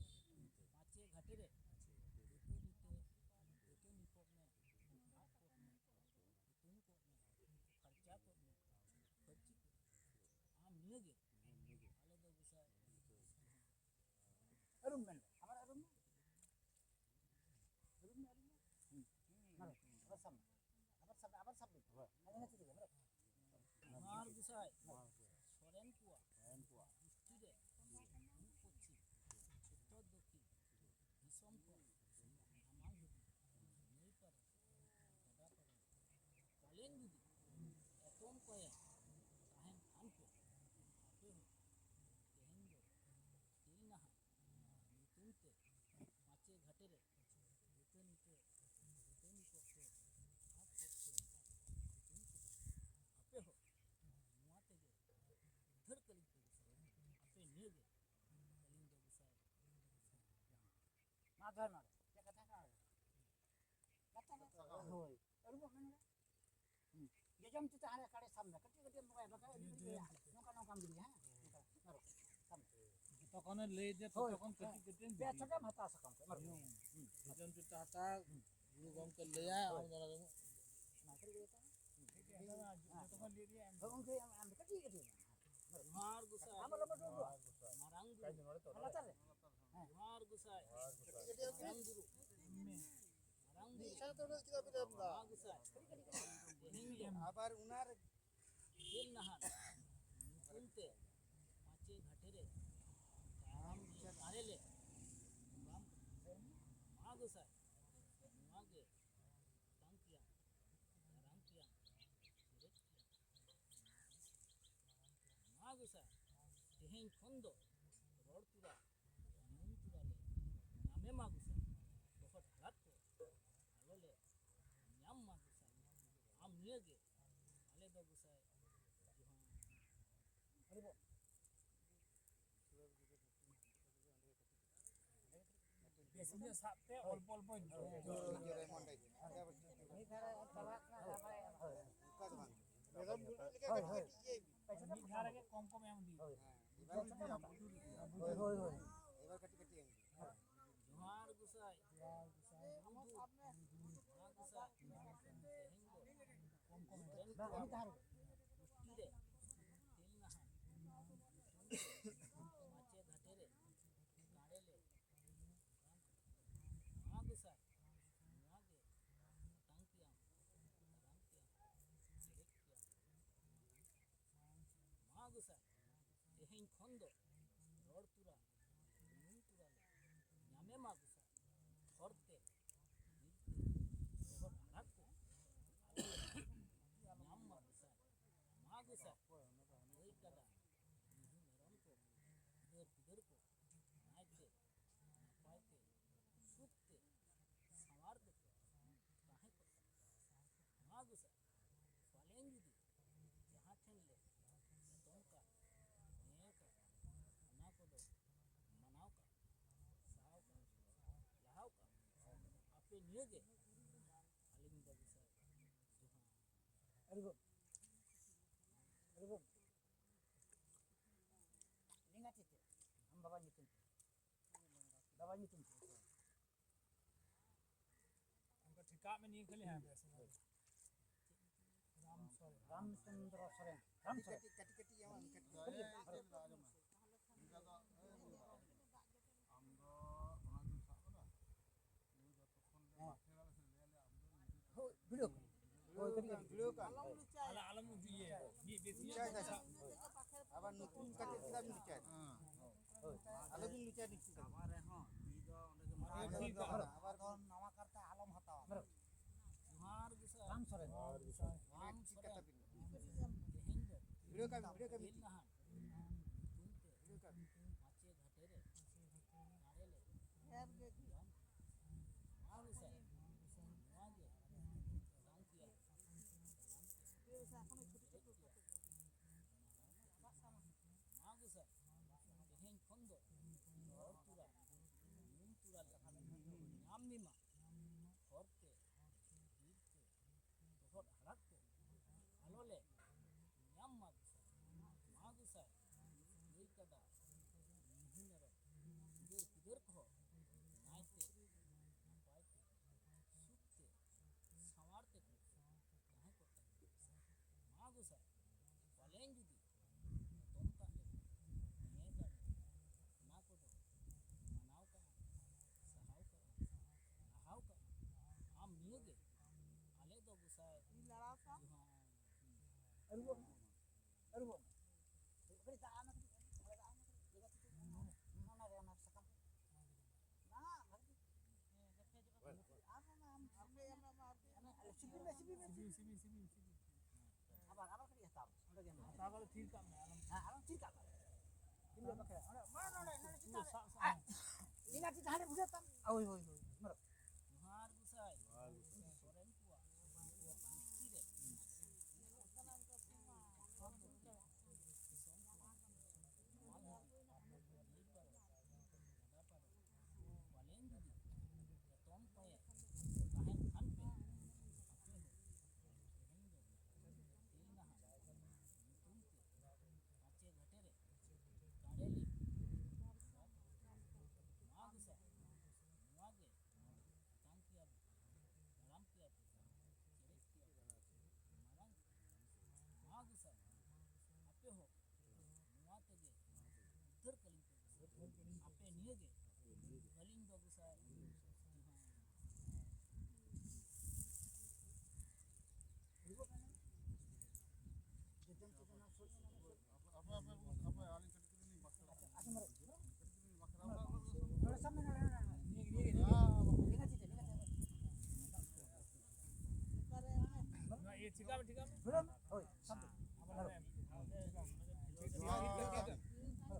ᱯᱟᱪᱮ ᱜᱷᱟᱴᱮ ᱨᱮ ᱫᱟᱹᱛᱟᱹᱱᱤ ᱛᱮ, ᱫᱟᱹᱛᱟᱹᱱᱤ ᱠᱚᱜ ᱢᱮ, ᱟᱯ ᱠᱚᱜ ᱢᱮ, ᱦᱩᱛᱩᱢ ᱠᱚᱜ ᱢᱮ, ᱯᱷᱟᱨᱪᱟ ᱠᱚᱜ ᱢᱮ, ᱯᱷᱟᱹᱨᱪᱤ ᱠᱚᱜ ᱢᱮ᱾ ᱟᱢ ᱱᱤᱭᱟᱹ ᱜᱮ ᱟᱞᱮ ᱫᱚ ᱜᱚᱸᱥᱟᱭ᱾ ᱟᱯᱮ ᱱᱤᱭᱟᱹ ᱜᱮ ᱟᱹᱞᱤᱧ ᱫᱚ ᱜᱚᱸᱥᱟᱭ᱾ ᱢᱟ ᱫᱚᱦᱚᱭ ᱢᱟ᱾ ᱪᱮᱫ ᱠᱟᱛᱷᱟ ᱠᱟᱱᱟ? ᱠᱟᱛᱷᱟ ᱠᱟᱱᱟ᱾ ᱦᱳᱭ᱾ ᱟᱹᱨᱩᱵᱚᱜ ᱢᱮ ᱱᱚᱰᱮ᱾ ᱦᱩᱸ᱾ ᱡᱚᱡᱚᱢ ᱛᱤ ᱛᱮ ᱦᱟᱸᱰᱮ ᱠᱟᱲᱮ ᱥᱟᱵ ᱢᱮ᱾ ᱠᱟᱹᱴᱤᱡ ᱠᱟᱹᱴᱤᱡ ᱮᱢ ᱨᱚᱦᱚᱭᱟ, ᱵᱟᱠᱷᱟᱱ ᱟᱹᱰᱤ ᱜᱷᱟᱹᱲᱤᱡ ᱞᱟᱹᱭᱟ᱾ ᱱᱚᱝᱠᱟ ᱱᱚᱝᱠᱟᱢ ᱜᱤᱰᱤᱭᱟ, ᱦᱮᱸ? ᱱᱚᱝᱠᱟ, ᱱᱚᱝᱠᱟ ᱥᱟᱵ ᱢᱮ᱾ ᱡᱚᱛᱚᱠᱷᱚᱱᱮ ᱞᱟᱹᱭ ᱡᱮ ᱦᱳᱭ, ᱛᱚᱛᱚᱠᱷᱚᱱ ᱠᱟᱹᱴᱤᱡ ᱦᱮᱸ᱾ ᱠᱟᱹᱴᱤᱡ ᱮᱢ ᱯᱮ ᱜᱤᱰᱤᱭᱟ᱾ ᱪᱷᱚᱴᱮᱢ ᱦᱟᱛᱟᱣᱟ ᱥᱟᱠᱟᱢ ᱠᱚ, ᱮᱢᱟ ᱨᱚᱦᱚᱭ᱾ ᱦᱩᱸ᱾ ᱡᱚᱡᱚᱢ ᱛᱤ ᱛᱮ ᱦᱟᱛᱟᱣ, ᱦᱩᱸ᱾ ᱜᱩᱨᱩ ᱜᱚᱢᱠᱮ ᱞᱟᱹᱭᱟ, ᱦᱳᱭ᱾ ᱟᱢ ᱫᱚ ᱚᱱᱟ ᱜᱮ᱾ ᱢᱟ, ᱠᱟᱹᱴᱤᱡ ᱠᱟᱹᱴᱤᱡ ᱦᱟᱛᱟᱣᱟ᱾ ᱦᱮᱸ᱾ ᱦᱳᱭ, ᱜᱚᱢᱠᱮ, ᱟᱢ, ᱟᱢ ᱫᱚ ᱠᱟᱹᱴᱤᱡ ᱠᱟᱹᱴᱤᱡ ᱮᱢᱟ᱾ ᱡᱚᱦᱟᱨ ᱜᱚᱸᱥᱟᱭ᱾ ᱟᱢ ᱟᱞᱚᱢ ᱩᱰᱩᱠ ᱩᱰᱩᱠ᱾ ᱢᱟᱨᱟᱝ ᱵᱩᱨᱩ᱾ ᱞᱟᱛᱟᱨ ᱨᱮ᱾ ᱦᱮᱸ᱾ ᱡᱚᱦᱟᱨ ᱜᱚᱸᱥᱟᱭ᱾ ᱢᱟᱨᱟᱝ ᱵᱩᱨᱩ᱾ ᱢᱟᱨᱟᱝ ᱵᱩᱨᱩ᱾ ᱢᱤᱫ ᱥᱟᱶ ᱛᱮ ᱩᱱᱟᱹᱜ ᱪᱮᱫᱟᱜ ᱵᱤᱱ ᱮᱢ ᱮᱫᱟ? ᱢᱟ ᱜᱚᱸᱥᱟᱭ᱾ ᱛᱮᱦᱮᱧ ᱫᱚ ᱟᱵᱟᱨ ᱚᱱᱟ ᱨᱮ ᱪᱮᱫ ᱱᱟᱦᱟᱜ ᱧᱩᱛᱩᱢ ᱛᱮ ᱯᱟᱸᱪᱮ ᱜᱷᱟᱴᱮ ᱨᱮ ᱛᱟᱲᱟᱢ ᱟᱨᱮ ᱞᱮ ᱵᱟᱢ ᱢᱟ ᱜᱚᱸᱥᱟᱭ, ᱱᱚᱣᱟ ᱜᱮ ᱟᱛᱟᱝ ᱛᱮᱭᱟᱝ, ᱫᱟᱨᱟᱢ ᱛᱮᱭᱟᱝ, ᱥᱮᱨᱮᱫ ᱛᱮᱭᱟᱝ᱾ ᱢᱟ ᱜᱚᱸᱥᱟᱭ, ᱛᱮᱦᱮᱧ ᱠᱷᱚᱱ ᱫᱚ ᱨᱚᱲ ᱛᱩᱨᱟ, ᱧᱩᱢ ᱛᱩᱨᱟ ᱞᱮ ᱧᱟᱢᱮ ᱢᱟ ᱜᱚᱸᱥᱟᱭ, ᱵᱚᱦᱚᱜ ᱦᱟᱲᱟᱫ ᱠᱚ ᱟᱞᱚ ᱞᱮ ᱧᱟᱢ ᱢᱟ ᱜᱚᱸᱥᱟᱭ, ᱟᱢ ᱱᱤᱭᱟᱹ ᱜᱮ ᱟᱞᱮ ᱫᱚ ᱜᱚᱸᱥᱟᱭ ᱡᱚᱦᱟᱨ᱾ ᱵᱮᱥ ᱧᱚᱜ ᱥᱟᱵ ᱛᱮ ᱚᱞᱯᱚ ᱚᱞᱯᱚ ᱤᱫᱤ ᱢᱮ᱾ ᱢᱤᱫ ᱫᱷᱟᱣ ᱨᱮ ᱪᱟᱞᱟᱜ ᱠᱟᱱᱟ, ᱛᱟᱨᱯᱚᱨᱮ ᱢᱤᱫ ᱫᱷᱟᱣ ᱨᱮᱜᱮ ᱠᱚᱢ ᱠᱚᱢ ᱮᱢ ᱤᱫᱤ᱾ ᱦᱳᱭ, ᱦᱳᱭ, ᱦᱳᱭ᱾ ᱡᱚᱦᱟᱨ ᱜᱚᱸᱥᱟᱭ᱾ ᱡᱚᱦᱟᱨ ᱜᱚᱸᱥᱟᱭ᱾ ᱢᱟ ᱜᱚᱸᱥᱟᱭ᱾ ᱛᱮᱦᱮᱧ ᱫᱚ ᱢᱤᱫ ᱫᱷᱟᱣ ᱨᱮ᱾ ᱜᱩᱥᱴᱤ ᱨᱮ ᱛᱮᱞ ᱱᱟᱦᱟᱜ ᱧᱩᱛᱩᱢ ᱛᱮ ᱢᱟᱪᱮ ᱜᱷᱟᱴᱮ ᱨᱮ ᱜᱟᱲᱮ ᱞᱮ ᱢᱟ ᱜᱚᱸᱥᱟᱭ, ᱱᱚᱣᱟ ᱜᱮ ᱟᱛᱟᱝ ᱛᱮᱭᱟᱝ, ᱫᱟᱨᱟᱢ ᱛᱮᱭᱟᱝ, ᱥᱮᱨᱮᱫ ᱛᱮᱭᱟᱝ᱾ ᱢᱟ ᱜᱚᱸᱥᱟᱭ, ᱛᱮᱦᱮᱧ ᱠᱷᱚᱱ ᱫᱚ ᱨᱚᱲ ᱛᱩᱨᱟ, ᱧᱩᱢ ᱛᱩᱨᱟ ᱞᱮ ᱧᱟᱢᱮ ᱢᱟ ᱜᱚᱸᱥᱟᱭ, ᱦᱚᱨ ᱛᱮ, ᱵᱤᱨ ᱛᱮ, ᱰᱚᱜᱚᱨ ᱟᱲᱟᱜ ᱠᱚ ᱟᱞᱚ ᱞᱮ ᱧᱟᱢ ᱢᱟ ᱜᱚᱸᱥᱟᱭ᱾ ᱢᱟ ᱜᱚᱸᱥᱟᱭ, ᱜᱟᱹᱭ ᱠᱟᱰᱟ, ᱢᱤᱦᱩ ᱢᱮᱨᱚᱢ ᱠᱚ ᱱᱤᱭᱟᱹ ᱜᱮ ᱟᱹᱞᱤᱧ ᱫᱚ ᱵᱤᱥᱟᱞ ᱡᱚᱦᱟᱨ᱾ ᱟᱹᱰᱤ ᱵᱚ-, ᱟᱹᱰᱤ ᱵᱚ-, ᱞᱮᱸᱜᱟ ᱛᱤ ᱛᱮ᱾ ᱟᱢ ᱵᱟᱵᱟ ᱧᱩᱛᱩᱢ ᱛᱮ᱾ ᱵᱟᱵᱟ ᱧᱩᱛᱩᱢ ᱛᱮ᱾ ᱚᱱᱠᱟ ᱴᱷᱤᱠᱟᱜ ᱢᱮ ᱱᱤᱭᱟᱹ ᱠᱷᱟᱹᱞᱤ, ᱦᱮᱸ, ᱵᱮᱥ, ᱚᱱᱟ ᱜᱮ᱾ ᱨᱟᱢ ᱥᱚᱨᱮᱱ᱾ ᱨᱟᱢᱪᱚᱸᱫᱽᱨᱚ ᱥᱚᱨᱮᱱ᱾ ᱨᱟᱢ ᱥᱚᱨᱮᱱ᱾ ᱠᱟᱹᱴᱤᱡ, ᱠᱟᱹᱴᱤᱡ, ᱠᱟᱹᱴᱤᱡ, ᱠᱟᱹᱴᱤᱡ, ᱠᱟᱹᱴᱤᱡ, ᱠᱟᱹᱴᱤᱡ, ᱠᱟᱹᱴᱤᱡ, ᱠᱟᱹᱴᱤᱡ, ᱟᱢ ᱫᱚ ᱚᱱᱟ ᱜᱮᱢ ᱥᱟᱵ ᱠᱟᱫᱟ? ᱱᱩᱭ ᱡᱚᱛᱚ ᱠᱷᱚᱱ ᱞᱮ ᱦᱮᱸ᱾ ᱯᱟᱥᱮ ᱵᱟᱞᱟ ᱥᱮ ᱞᱟᱹᱭ ᱟᱞᱮ ᱟᱢ ᱫᱚ ᱱᱩᱭ ᱦᱳᱭ, ᱵᱷᱤᱰᱤᱭᱳ ᱠᱚ᱾ ᱦᱳᱭ, ᱠᱟᱹᱴᱤᱡ, ᱠᱟᱹᱴᱤᱡ᱾ ᱟᱞᱚ, ᱟᱞᱚᱢ ᱩᱫᱩᱜ ᱤᱭᱟᱹ, ᱢᱤᱫ ᱵᱮᱥ ᱧᱚᱜ ᱞᱩᱪᱟᱭ ᱫᱟᱭ᱾ ᱥᱟᱵ᱾ ᱟᱵᱟᱨ ᱱᱩᱛᱩᱱ ᱠᱟᱛᱮ ᱪᱮᱫᱟᱜ ᱮᱢ ᱞᱩᱪᱟᱭ? ᱦᱮᱸ᱾ ᱦᱳᱭ᱾ ᱟᱞᱚᱵᱤᱱ ᱞᱩᱪᱟᱭᱟ ᱱᱩᱛᱩᱱ ᱠᱟᱛᱮ᱾ ᱟᱵᱟᱨ ᱨᱮᱦᱚᱸ, ᱱᱩᱭ ᱫᱚ ᱚᱸᱰᱮ ᱜᱮ ᱟᱵᱟᱨ ᱫᱚ ᱱᱟᱣᱟ ᱠᱟᱨᱛᱮ ᱟᱞᱚᱢ ᱦᱟᱛᱟᱣᱟ᱾ ᱢᱟᱨᱚ᱾ ᱡᱚᱦᱟᱨ ᱜᱮ ᱥᱟᱨ᱾ ᱨᱟᱢ ᱥᱚᱨᱮᱱ᱾ ᱨᱟᱢ ᱪᱮᱫ ᱠᱟᱛᱷᱟ ᱥᱚᱨᱮᱱ᱾ ᱵᱤᱱ ᱞᱟᱹᱭᱟ? ᱛᱮᱦᱮᱧ ᱫᱚ ᱵᱷᱤᱰᱤᱭᱳ ᱠᱟᱹᱢᱤ, ᱵᱷᱤᱰᱤᱭᱳ ᱠᱟᱹᱢᱤ᱾ ᱵᱤᱨ ᱱᱟᱦᱟᱱ ᱧᱩᱛᱩᱢ ᱛᱮ ᱵᱷᱤᱰᱤᱭᱳ ᱠᱟᱹᱢᱤ᱾ ᱢᱟᱪᱮ ᱜᱷᱟᱴᱮ ᱨᱮ ᱫᱟᱲᱮ ᱞᱮ ᱮᱢ ᱠᱮᱫᱟ᱾ ᱢᱟ ᱜᱚᱸᱥᱟᱭ, ᱱᱚᱣᱟ ᱜᱮ ᱫᱟᱬᱟᱱ ᱛᱮᱭᱟᱜ, ᱫᱟᱬᱟᱱ ᱛᱮᱭᱟᱜ᱾ ᱢᱟ ᱜᱚᱸᱥᱟᱭ, ᱛᱮᱦᱮᱧ ᱠᱷᱚᱱ ᱫᱚ ᱦᱚᱲ ᱛᱩᱨᱟ, ᱧᱩᱢ ᱛᱩᱨᱟ ᱞᱮ ᱧᱟᱢ ᱢᱮᱢᱟ᱾ ᱦᱚᱨ ᱛᱮ, ᱵᱤᱨ ᱛᱮ, ᱛᱚᱦᱚᱫ ᱦᱟᱲᱟᱫ ᱠᱚ ᱟᱞᱚ ᱞᱮ ᱧᱟᱢ ᱢᱟ ᱜᱚᱸᱥᱟᱭ᱾ ᱢᱟ ᱜᱚᱸᱥᱟᱭ, ᱜᱟᱹᱭ ᱠᱟᱰᱟ, ᱢᱤᱦᱩ ᱢᱮᱨᱚᱢ, ᱜᱤᱫᱟᱹᱨ ᱯᱤᱫᱟᱹᱨ ᱠᱚᱦᱚᱸ ᱱᱟᱭᱛᱮ ᱱᱟᱯᱟᱭ ᱛᱮ ᱥᱩᱠ ᱛᱮ ᱥᱟᱶᱟᱨ ᱛᱮᱠᱚ ᱛᱟᱦᱮᱸ ᱠᱚᱜ ᱛᱟᱞᱮ ᱢᱟ ᱜᱚᱸᱥᱟᱭ᱾ ᱯᱟᱞᱮᱱ ᱡᱩᱫᱤ ᱮᱛᱚᱢ ᱠᱟᱜ ᱞᱮ ᱦᱮᱸ ᱫᱟᱲᱮ ᱚᱱᱟ ᱠᱚᱫᱚ ᱢᱟᱱᱟᱣ ᱠᱟᱜᱼᱟ, ᱥᱟᱦᱟᱣ ᱠᱟᱜᱼᱟ, ᱞᱟᱦᱟᱣ ᱠᱟᱜᱼᱟ᱾ ᱟᱢ ᱱᱤᱭᱟᱹ ᱜᱮ ᱟᱞᱮ ᱫᱚ ᱜᱚᱸᱥᱟᱭ ᱤᱧ ᱞᱟᱲᱟᱣ ᱠᱟᱜ᱾ ᱡᱚᱦᱟᱨ᱾ ᱟᱹᱨᱩᱵᱚᱜ ᱢᱮ᱾ ᱟᱹᱨᱩᱵᱚᱜ ᱢᱮ᱾ ᱠᱟᱹᱴᱤᱡ ᱫᱟᱜ ᱟᱱᱟ, ᱠᱟᱹᱴᱤᱡ ᱚᱸᱰᱮ ᱫᱟᱜ ᱟᱱᱟ, ᱠᱟᱹᱴᱤᱡ ᱤᱭᱟᱹ ᱠᱟᱛᱮ ᱚᱱᱟ ᱨᱮ, ᱚᱱᱟ ᱥᱟᱠᱟᱢ ᱨᱮ᱾ ᱵᱟᱝ, ᱵᱷᱟᱜᱮ ᱴᱷᱤᱠ᱾ ᱟᱨ ᱚᱱᱟ ᱟᱢ ᱥᱤᱯᱤ ᱢᱮ, ᱥᱤᱯᱤ ᱢᱮ, ᱥᱤᱯᱤ᱾ ᱥᱤᱵᱤ, ᱥᱤᱵᱤ, ᱥᱤᱵᱤ, ᱥᱤᱵᱤ᱾ ᱟᱵᱟᱨ, ᱟᱵᱟᱨ ᱠᱟᱹᱴᱤᱡ ᱦᱟᱛᱟᱣ ᱢᱮ, ᱚᱸᱰᱮ ᱜᱮ ᱢᱮᱱᱟᱜᱼᱟ᱾ ᱦᱟᱛᱟᱣ ᱠᱟᱛᱮ ᱛᱷᱤᱨ ᱠᱟᱜ ᱢᱮ, ᱟᱞᱚᱢ ᱦᱮᱸ, ᱟᱞᱚᱢ ᱛᱷᱤᱨ ᱠᱟᱜ ᱢᱮ᱾ ᱛᱤᱱ ᱜᱷᱟᱹᱲᱤᱡ ᱵᱟᱠᱷᱨᱟ? ᱚᱸᱰᱮ, ᱢᱟ ᱱᱚᱰᱮ, ᱱᱚᱰᱮ ᱪᱮᱛᱟᱱ ᱨᱮ᱾ ᱥᱟᱵ, ᱥᱟᱵ᱾ ᱟᱨ ᱞᱮᱸᱜᱟ ᱛᱤ ᱛᱟᱦᱞᱮ ᱵᱩᱡᱷᱟᱹᱣ ᱛᱟᱢ᱾ ᱦᱳᱭ, ᱦᱳᱭ, ᱦᱳᱭ᱾ ᱢᱟᱨᱚ᱾ ᱡᱚᱦᱟᱨ ᱜᱚᱸᱥᱟᱭ᱾ ᱡᱚᱦᱟᱨ ᱜᱚᱸᱥᱟᱭ᱾ ᱥᱚᱨᱮᱱ ᱠᱚᱣᱟᱜ ᱵᱤᱥᱛᱤ ᱨᱮ ᱫᱤᱥᱚᱢ ᱠᱚ ᱱᱟᱹᱭ ᱯᱟᱨᱚᱢ, ᱜᱟᱰᱟ ᱯᱟᱨᱚᱢ, ᱯᱟᱞᱮᱱ ᱡᱩᱫᱤ ᱮᱛᱚᱢ ᱠᱚᱭᱮ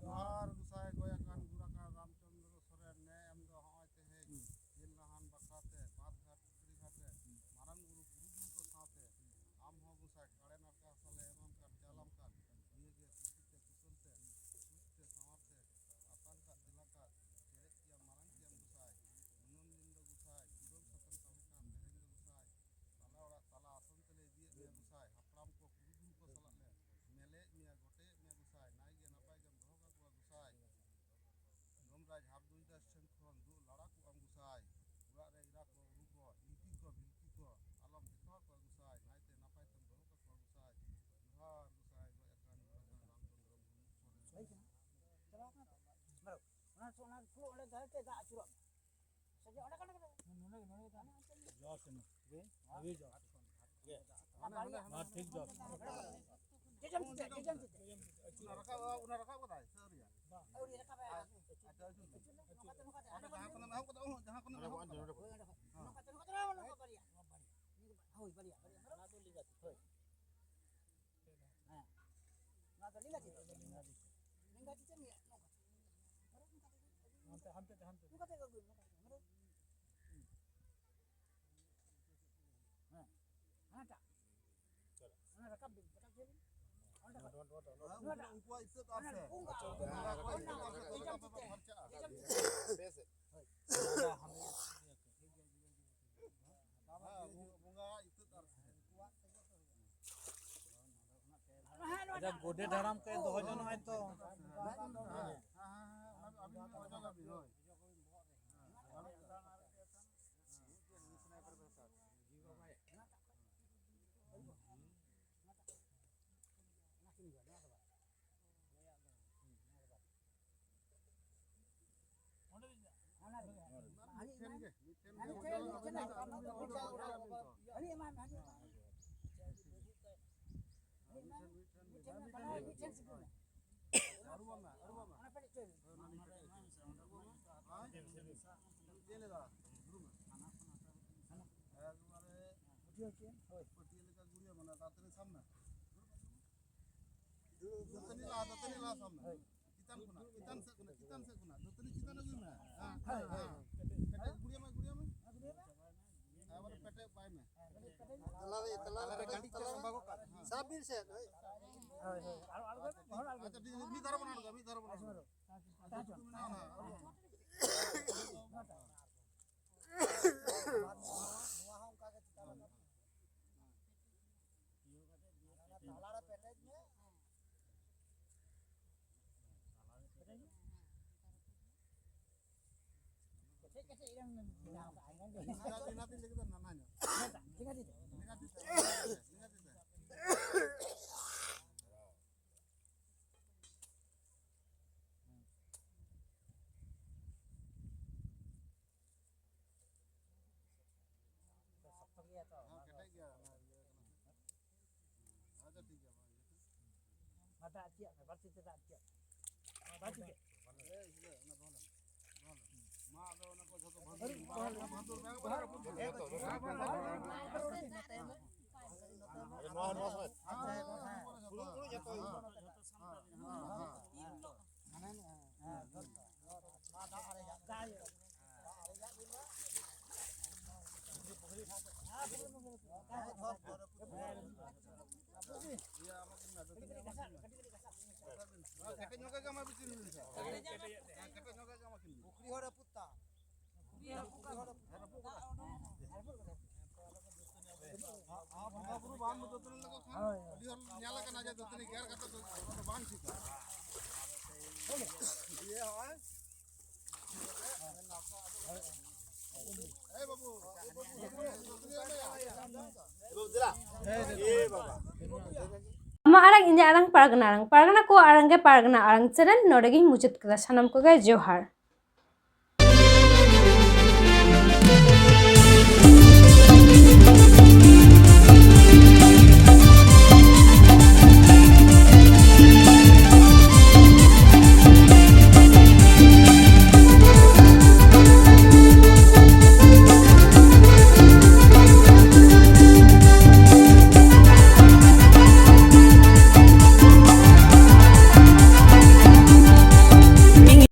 ᱡᱚᱦᱟᱨ ᱜᱚᱸᱥᱟᱭ ᱜᱚᱭ ᱟᱠᱟᱱ ᱜᱩᱨ ᱟᱠᱟᱱ ᱨᱟᱢᱪᱚᱸᱫᱽᱨᱚ ᱥᱚᱨᱮᱱ, ᱱᱮ ᱮᱢ ᱫᱚ ᱦᱚᱸᱜᱼᱚᱭ ᱛᱮᱦᱮᱧ ᱡᱤᱞ ᱞᱟᱦᱟᱱ ᱵᱟᱠᱷᱨᱟᱛᱮ ᱵᱟᱸᱫᱷ ᱜᱷᱟᱴ ᱯᱩᱠᱷᱨᱤ ᱜᱷᱟᱴ ᱨᱮ ᱢᱟᱨᱟᱝ ᱵᱩᱨᱩ ᱜᱩᱨᱩ ᱜᱩᱨᱩ ᱠᱚ ᱥᱟᱶᱛᱮ ᱟᱢ ᱦᱚᱸ ᱜᱚᱸᱥᱟᱭ ᱠᱟᱲᱮ ᱱᱟᱲᱠᱟ ᱥᱟᱞᱮ ᱮᱢᱟᱢ ᱠᱟᱱ ᱪᱟᱞᱟᱢ ᱠᱟᱱ ᱱᱤᱭᱟᱹ ᱜᱮ ᱠᱩᱥᱤ ᱛᱮ ᱠᱩᱥᱟᱹᱞ ᱛᱮ ᱥᱩᱠ ᱛᱮ ᱥᱟᱶᱟᱨ ᱛᱮ ᱟᱛᱟᱝ ᱠᱟᱫ ᱡᱮᱞᱟ ᱠᱟᱫ ᱪᱮᱨᱮᱡ ᱠᱮᱭᱟᱢ ᱢᱟᱨᱟᱝ ᱠᱮᱭᱟᱢ ᱜᱚᱸᱥᱟᱭ᱾ ᱫᱤᱱᱟᱹᱢ ᱫᱤᱱ ᱫᱚ ᱜᱚᱸᱥᱟᱭ ᱜᱩᱰᱟᱹᱢ ᱥᱟᱛᱮᱢ ᱛᱟᱦᱮᱸ ᱠᱟᱱ ᱛᱮᱦᱮᱧ ᱫᱚ ᱜᱚᱸᱥᱟᱭ ᱛᱟᱞᱟ ᱚᱲᱟᱜ ᱛᱟᱞᱟ ᱟᱥᱚᱱ ᱛᱮᱞᱮ ᱤᱫᱤᱭᱮᱫ ᱢᱮᱭᱟ ᱜᱚᱸᱥᱟᱭ᱾ ᱦᱟᱯᱲᱟᱢ ᱠᱚ ᱯᱩᱨᱩᱫᱷᱩᱞ ᱠᱚ ᱥᱟᱞᱟᱜ ᱞᱮ ᱢᱮᱞᱮᱭᱮᱫ ᱢᱮᱭᱟ, ᱜᱚᱴᱮᱭᱮᱫ ᱢᱮᱭᱟ ᱜᱚᱸᱥᱟᱭ᱾ ᱱᱟᱭ ᱜᱮ ᱱᱟᱯᱟᱭ ᱜᱮᱢ ᱫᱚᱦᱚ ᱠᱟᱠᱚᱣᱟ ᱜᱚᱸᱥᱟᱭ᱾ ᱰᱚᱢᱨᱟᱡᱽ ᱦᱟᱵᱽᱫᱩᱞ ᱫᱟᱥ ᱴᱷᱮᱱ ᱠᱷᱚᱱ ᱫᱩᱜ ᱞᱟᱲᱟ ᱠᱚᱜ ᱟᱢ ᱜᱚᱸᱥᱟᱭ᱾ ᱚᱲᱟᱜ ᱨᱮ ᱮᱨᱟ ᱠᱚ ᱩᱨᱩ ᱠᱚ ᱤᱞᱛᱤ ᱠᱚ ᱵᱤᱞᱛᱤ ᱠᱚ ᱟᱞᱚᱢ ᱡᱚᱛᱚᱣᱟ ᱠᱚᱣᱟ ᱜᱚᱸᱥᱟᱭ᱾ ᱱᱟᱭᱛᱮ ᱱᱟᱯᱟᱭ ᱛᱮᱢ ᱫᱚᱦᱚ ᱠᱟᱠᱚᱣᱟ ᱜᱚᱸᱥᱟᱭ᱾ ᱡᱚᱦᱟᱨ ᱜᱚᱸᱥᱟᱭ ᱜᱚᱡ ᱟᱠᱟᱱ ᱜᱩᱨ ᱟᱠᱟᱱ ᱨᱟᱢᱪᱚᱸᱫᱽᱨᱚ ᱢᱩᱨᱢᱩ ᱥᱚᱨᱮᱱ᱾ ᱦᱩᱭ ᱠᱟᱱᱟ? ᱪᱟᱞᱟᱣ ᱠᱟᱱᱟ ᱛᱚ? ᱵᱟᱨᱚ᱾ ᱚᱱᱟ ᱥᱩ-, ᱚᱱᱟ ᱯᱷᱩᱞ ᱚᱸᱰᱮ ᱫᱷᱟᱨᱮ ᱛᱮ ᱫᱟᱜ ᱟᱹᱪᱩᱨᱚᱜ ᱢᱮ᱾ ᱥᱮ ᱡᱮ ᱚᱸᱰᱮ ᱠᱷᱚᱱ ᱜᱮ ᱫᱟᱜ᱾ ᱱᱚᱰᱮ ᱜᱮ, ᱱᱚᱰᱮ ᱜᱮ ᱫᱟᱜ᱾ ᱦᱮᱸ? ᱦᱮᱸ, ᱡᱚᱦᱟᱨ᱾ ᱚᱱᱟ ᱦᱟᱸᱰᱮ, ᱵᱟᱨᱭᱟ᱾ ᱦᱟᱸᱰᱮ, ᱦᱮᱸ, ᱴᱷᱤᱠ ᱜᱮᱭᱟ᱾ ᱡᱚᱡᱚᱢ ᱛᱤ ᱛᱮ, ᱡᱚᱡᱚᱢ ᱛᱤ ᱛᱮ᱾ ᱚᱱᱟ ᱨᱟᱠᱟᱵ, ᱚᱱᱟ ᱨᱟᱠᱟᱵ ᱠᱟᱫᱟᱭ ᱥᱮ ᱟᱹᱣᱨᱤᱭᱟ? ᱵᱟᱝ᱾ ᱟᱹᱣᱨᱤ ᱨᱟᱠᱟᱵ ᱮ᱾ ᱟᱪᱪᱷᱟ, ᱟᱹᱪᱩᱨ ᱢᱮ᱾ ᱱᱚᱝᱠᱟ ᱛᱮ, ᱱᱚᱝᱠᱟ ᱛᱮ᱾ ᱚᱸᱰᱮ ᱡᱟᱦᱟᱸ ᱠᱷᱚᱱᱮᱢ ᱮᱦᱚᱵ ᱠᱟᱫᱟ, ᱚᱸᱰᱮ ᱡᱟᱦᱟᱸ ᱠᱷᱚᱱᱮᱢ ᱮᱦᱚᱵ ᱠᱟᱫᱟ᱾ ᱦᱳᱭ, ᱚᱸᱰᱮ ᱠᱷᱚᱱ᱾ ᱦᱮᱸ᱾ ᱱᱚᱝᱠᱟ ᱛᱮ, ᱱᱚᱝᱠᱟ ᱛᱮ, ᱱᱚᱝᱠᱟ ᱵᱟᱨᱭᱟ᱾ ᱦᱳᱭ, ᱵᱟᱨᱭᱟ, ᱵᱟᱨᱭᱟ᱾ ᱦᱮᱸ᱾ ᱱᱚᱣᱟ ᱫᱚ ᱞᱮᱸᱜᱟ ᱛᱤ ᱛᱮ᱾ ᱞᱮᱸᱜᱟ ᱛᱤ ᱛᱮ ᱱᱤᱭᱟᱹ, ᱱᱚᱝᱠᱟ ᱛᱮ᱾ ᱱᱚᱝᱠᱟ ᱛᱮ, ᱦᱟᱱᱛᱮ, ᱦᱟᱱᱛᱮ, ᱦᱟᱱᱛᱮ᱾ ᱱᱚᱝᱠᱟ ᱛᱮ ᱟᱹᱜᱩᱭ ᱢᱮ, ᱱᱚᱝᱠᱟ ᱛᱮ᱾ ᱦᱮᱸ᱾ ᱦᱟᱱᱟᱴᱟᱜ᱾ ᱚᱱᱟ ᱨᱟᱠᱟᱵ ᱵᱤᱱ, ᱨᱟᱠᱟᱵ ᱪᱮᱫ ᱵᱤᱱ? ᱚᱸᱰᱮ ᱠᱷᱚᱱ᱾ ᱦᱮᱸ, ᱩᱱᱠᱩᱣᱟᱜ ᱤᱛᱟᱹ ᱫᱚ ᱟᱨ ᱚᱱᱟ ᱥᱮ? ᱩᱱᱠᱩᱣᱟᱜ ᱟᱪᱪᱷᱟ, ᱚᱱᱟ ᱚᱱᱟ ᱨᱟᱠᱟᱵ ᱡᱚᱡᱚᱢ ᱛᱤ ᱛᱮ, ᱯᱷᱟᱨᱪᱟᱜᱼᱟ᱾ ᱡᱚᱡᱚᱢ ᱛᱤ ᱛᱮ᱾ ᱦᱮᱸ, ᱥᱮ? ᱦᱳᱭ᱾ ᱦᱮᱸ, ᱵᱚᱸᱜᱟ, ᱵᱚᱸᱜᱟ ᱤᱛᱟᱹ ᱫᱚ ᱟᱨ ᱥᱮ? ᱟᱪᱪᱷᱟ, ᱜᱚᱰᱮᱛ ᱦᱟᱲᱟᱢ ᱠᱟᱹᱡ ᱫᱚᱦᱚ ᱡᱚᱱᱚᱜ ᱟᱭ ᱛᱚ᱾ ᱦᱮᱸ, ᱦᱮᱸ, ᱦᱮᱸ, ᱚᱱᱟ ᱫᱚ ᱟᱹᱵᱤᱱ ᱫᱚ ᱚᱡᱚᱜ ᱟᱹᱵᱤᱱ, ᱦᱳᱭ᱾ ᱟᱹᱨᱩᱵ ᱢᱮ, ᱟᱹᱨᱩᱵ ᱢᱮ᱾ ᱦᱮᱸ? ᱪᱮᱫ ᱞᱮᱠᱟ? ᱫᱩᱲᱩᱵ ᱢᱮ᱾ ᱮᱠᱵᱟᱨᱮ ᱯᱟᱹᱴᱭᱟᱹ ᱞᱮᱠᱟ ᱜᱩᱲᱤᱭᱟᱹ, ᱢᱟᱱᱮ ᱫᱟᱹᱛᱟᱹᱱᱤ ᱥᱟᱵ ᱢᱮ᱾ ᱫᱟᱹᱛᱟᱹᱱᱤ ᱞᱟᱦᱟ, ᱫᱟᱹᱛᱟᱹᱱᱤ ᱞᱟᱦᱟ ᱥᱟᱵ ᱢᱮ᱾ ᱪᱮᱛᱟᱱ ᱠᱷᱚᱱᱟᱜ, ᱪᱮᱛᱟᱱ ᱥᱮᱫ ᱠᱷᱚᱱᱟᱜ, ᱪᱮᱛᱟᱱ ᱥᱮᱫ ᱠᱷᱚᱱᱟᱜ᱾ ᱫᱟᱹᱛᱟᱹᱱᱤ ᱪᱮᱛᱟᱱ ᱟᱹᱜᱩᱭ ᱢᱮ᱾ ᱦᱮᱸ, ᱦᱮᱸ, ᱦᱮᱸ᱾ ᱠᱮᱴᱮᱡ ᱜᱩᱲᱤᱭᱟᱹ ᱢᱮ, ᱜᱩᱲᱤᱭᱟᱹ ᱢᱮ᱾ ᱮᱠᱵᱟᱨᱮ ᱯᱮᱴᱮᱡ ᱵᱟᱭ ᱢᱮ᱾ ᱛᱟᱞᱟ ᱨᱮ, ᱛᱟᱞᱟ ᱨᱮ ᱠᱟᱹᱴᱤᱡ ᱛᱟᱞᱟ ᱨᱮ᱾ ᱥᱟᱵ ᱵᱤᱱ ᱥᱮ᱾ ᱦᱳᱭ, ᱦᱳᱭ᱾ ᱟᱨ, ᱟᱨ ᱜᱚᱦᱚᱲ, ᱟᱨ ᱟᱪᱪᱷᱟ, ᱴᱷᱤᱠ, ᱢᱤᱫ ᱫᱷᱟᱨᱮ ᱵᱚᱱ ᱟᱬᱜᱚ, ᱢᱤᱫ ᱫᱷᱟᱨᱮ ᱵᱚᱱ ᱟᱬᱜᱚ᱾ ᱟᱪᱪᱷᱟ, ᱟᱪᱪᱷᱟ᱾ ᱦᱮᱸ, ᱦᱮᱸ, ᱟᱬᱜᱚ᱾ ᱱᱚᱣᱟ ᱦᱚᱸ ᱚᱱᱠᱟ ᱜᱮ ᱪᱮᱛᱟᱱ ᱨᱮ᱾ ᱚᱱᱟ ᱛᱟᱞᱟ ᱨᱮ ᱯᱮᱴᱮᱡ ᱢᱮ᱾ ᱠᱮᱴᱮᱡ ᱠᱮᱴᱮᱡ ᱮᱢ ᱵᱮᱱᱟᱣ ᱠᱟᱜᱼᱟ, ᱧᱮᱞ ᱵᱮᱱ᱾ ᱞᱮᱸᱜᱟ ᱛᱤ, ᱞᱮᱸᱜᱟ ᱛᱤ ᱞᱟᱹᱜᱤᱫ ᱫᱚ ᱱᱟᱱᱟ ᱧᱚᱜ᱾ ᱞᱮᱸᱜᱟ ᱛᱤ, ᱞᱮᱸᱜᱟ ᱛᱤ ᱛᱮ, ᱞᱮᱸᱜᱟ ᱛᱤ ᱛᱮ᱾ ᱥᱚᱠᱛᱚ ᱜᱮᱭᱟ ᱛᱚ, ᱦᱮᱸ, ᱚᱱᱟ ᱫᱚ᱾ ᱠᱮᱴᱮᱡ ᱜᱮᱭᱟ, ᱚᱱᱟ ᱤᱭᱟᱹ ᱠᱟᱱᱟ᱾ ᱟᱪᱪᱷᱟ, ᱴᱷᱤᱠ ᱜᱮᱭᱟ, ᱵᱟᱝ ᱤᱭᱟᱹ ᱠᱟᱱᱟ᱾ ᱢᱟ ᱫᱟᱜ ᱟᱹᱴᱤᱭᱟᱜ ᱢᱮ, ᱵᱟᱹᱞᱛᱤ ᱛᱮ ᱫᱟᱜ ᱟᱹᱴᱤᱭᱟᱜ ᱢᱮ᱾ ᱵᱟᱹᱞᱛᱤ ᱛᱮ᱾ ᱮᱭ, ᱤᱭᱟᱹ, ᱚᱱᱟ ᱫᱚᱦᱚ ᱞᱮᱢ, ᱫᱚᱦᱚ ᱞᱮᱢ᱾ ᱢᱟ, ᱟᱫᱚ ᱚᱱᱟ ᱠᱚ ᱡᱷᱚᱛᱚ ᱵᱷᱟᱸᱫᱩᱨ, ᱵᱷᱟᱸᱫᱩᱨ, ᱵᱷᱟᱸᱫᱩᱨ, ᱵᱷᱟᱸᱫᱩᱨ᱾ ᱱᱚᱣᱟ, ᱱᱚᱣᱟ ᱥᱚᱢᱚᱭ᱾ ᱦᱮᱸ, ᱦᱮᱸ, ᱦᱮᱸ, ᱦᱮᱸ᱾ ᱠᱮᱴᱮᱡ ᱧᱚᱜ ᱜᱮ ᱮᱢᱟ ᱵᱤᱱ ᱥᱮ᱾ ᱠᱮᱴᱮᱡ ᱧᱚᱜ ᱜᱮ ᱮᱢᱟ ᱠᱤᱱ ᱵᱤᱱ᱾ ᱯᱩᱠᱷᱨᱤ ᱦᱚᱸ ᱨᱟᱹᱯᱩᱫ ᱛᱟᱢ᱾ ᱟᱨ ᱵᱚᱸᱜᱟ ᱵᱩᱨᱩ ᱵᱟᱢ ᱫᱟᱹᱛᱟᱹᱱᱤ ᱞᱮᱠᱚ ᱠᱷᱟᱱ ᱟᱹᱰᱤ ᱦᱚᱲ ᱧᱮᱞ ᱟᱠᱟᱱᱟ ᱡᱮ ᱫᱟᱹᱛᱟᱹᱱᱤ ᱜᱮᱨ ᱠᱟᱛᱮ ᱫᱚ ᱚᱱᱟ ᱫᱚ ᱵᱟᱝ ᱴᱷᱤᱠᱟ᱾ ᱤᱭᱟᱹ ᱦᱚᱸᱜᱼᱚᱭ᱾ ᱮ ᱵᱟᱹᱵᱩ, ᱫᱟᱹᱛᱟᱹᱱᱤ ᱮᱢ ᱮᱢᱮᱭᱟ? ᱟᱢᱟᱜ ᱟᱲᱟᱝ, ᱤᱧᱟᱹᱜ ᱟᱲᱟᱝ, ᱯᱟᱨᱜᱟᱱᱟ ᱟᱲᱟᱝ, ᱯᱟᱨᱜᱟᱱᱟ ᱠᱚᱣᱟᱜ ᱟᱲᱟᱝ ᱜᱮ ᱯᱟᱨᱜᱟᱱᱟ ᱟᱲᱟᱝ ᱪᱮᱱᱮᱞ᱾ ᱱᱚᱰᱮ ᱜᱤᱧ ᱢᱩᱪᱟᱹᱫ ᱠᱮᱫᱟ᱾ ᱥᱟᱱᱟᱢ ᱠᱚᱜᱮ ᱡᱚᱦᱟᱨ᱾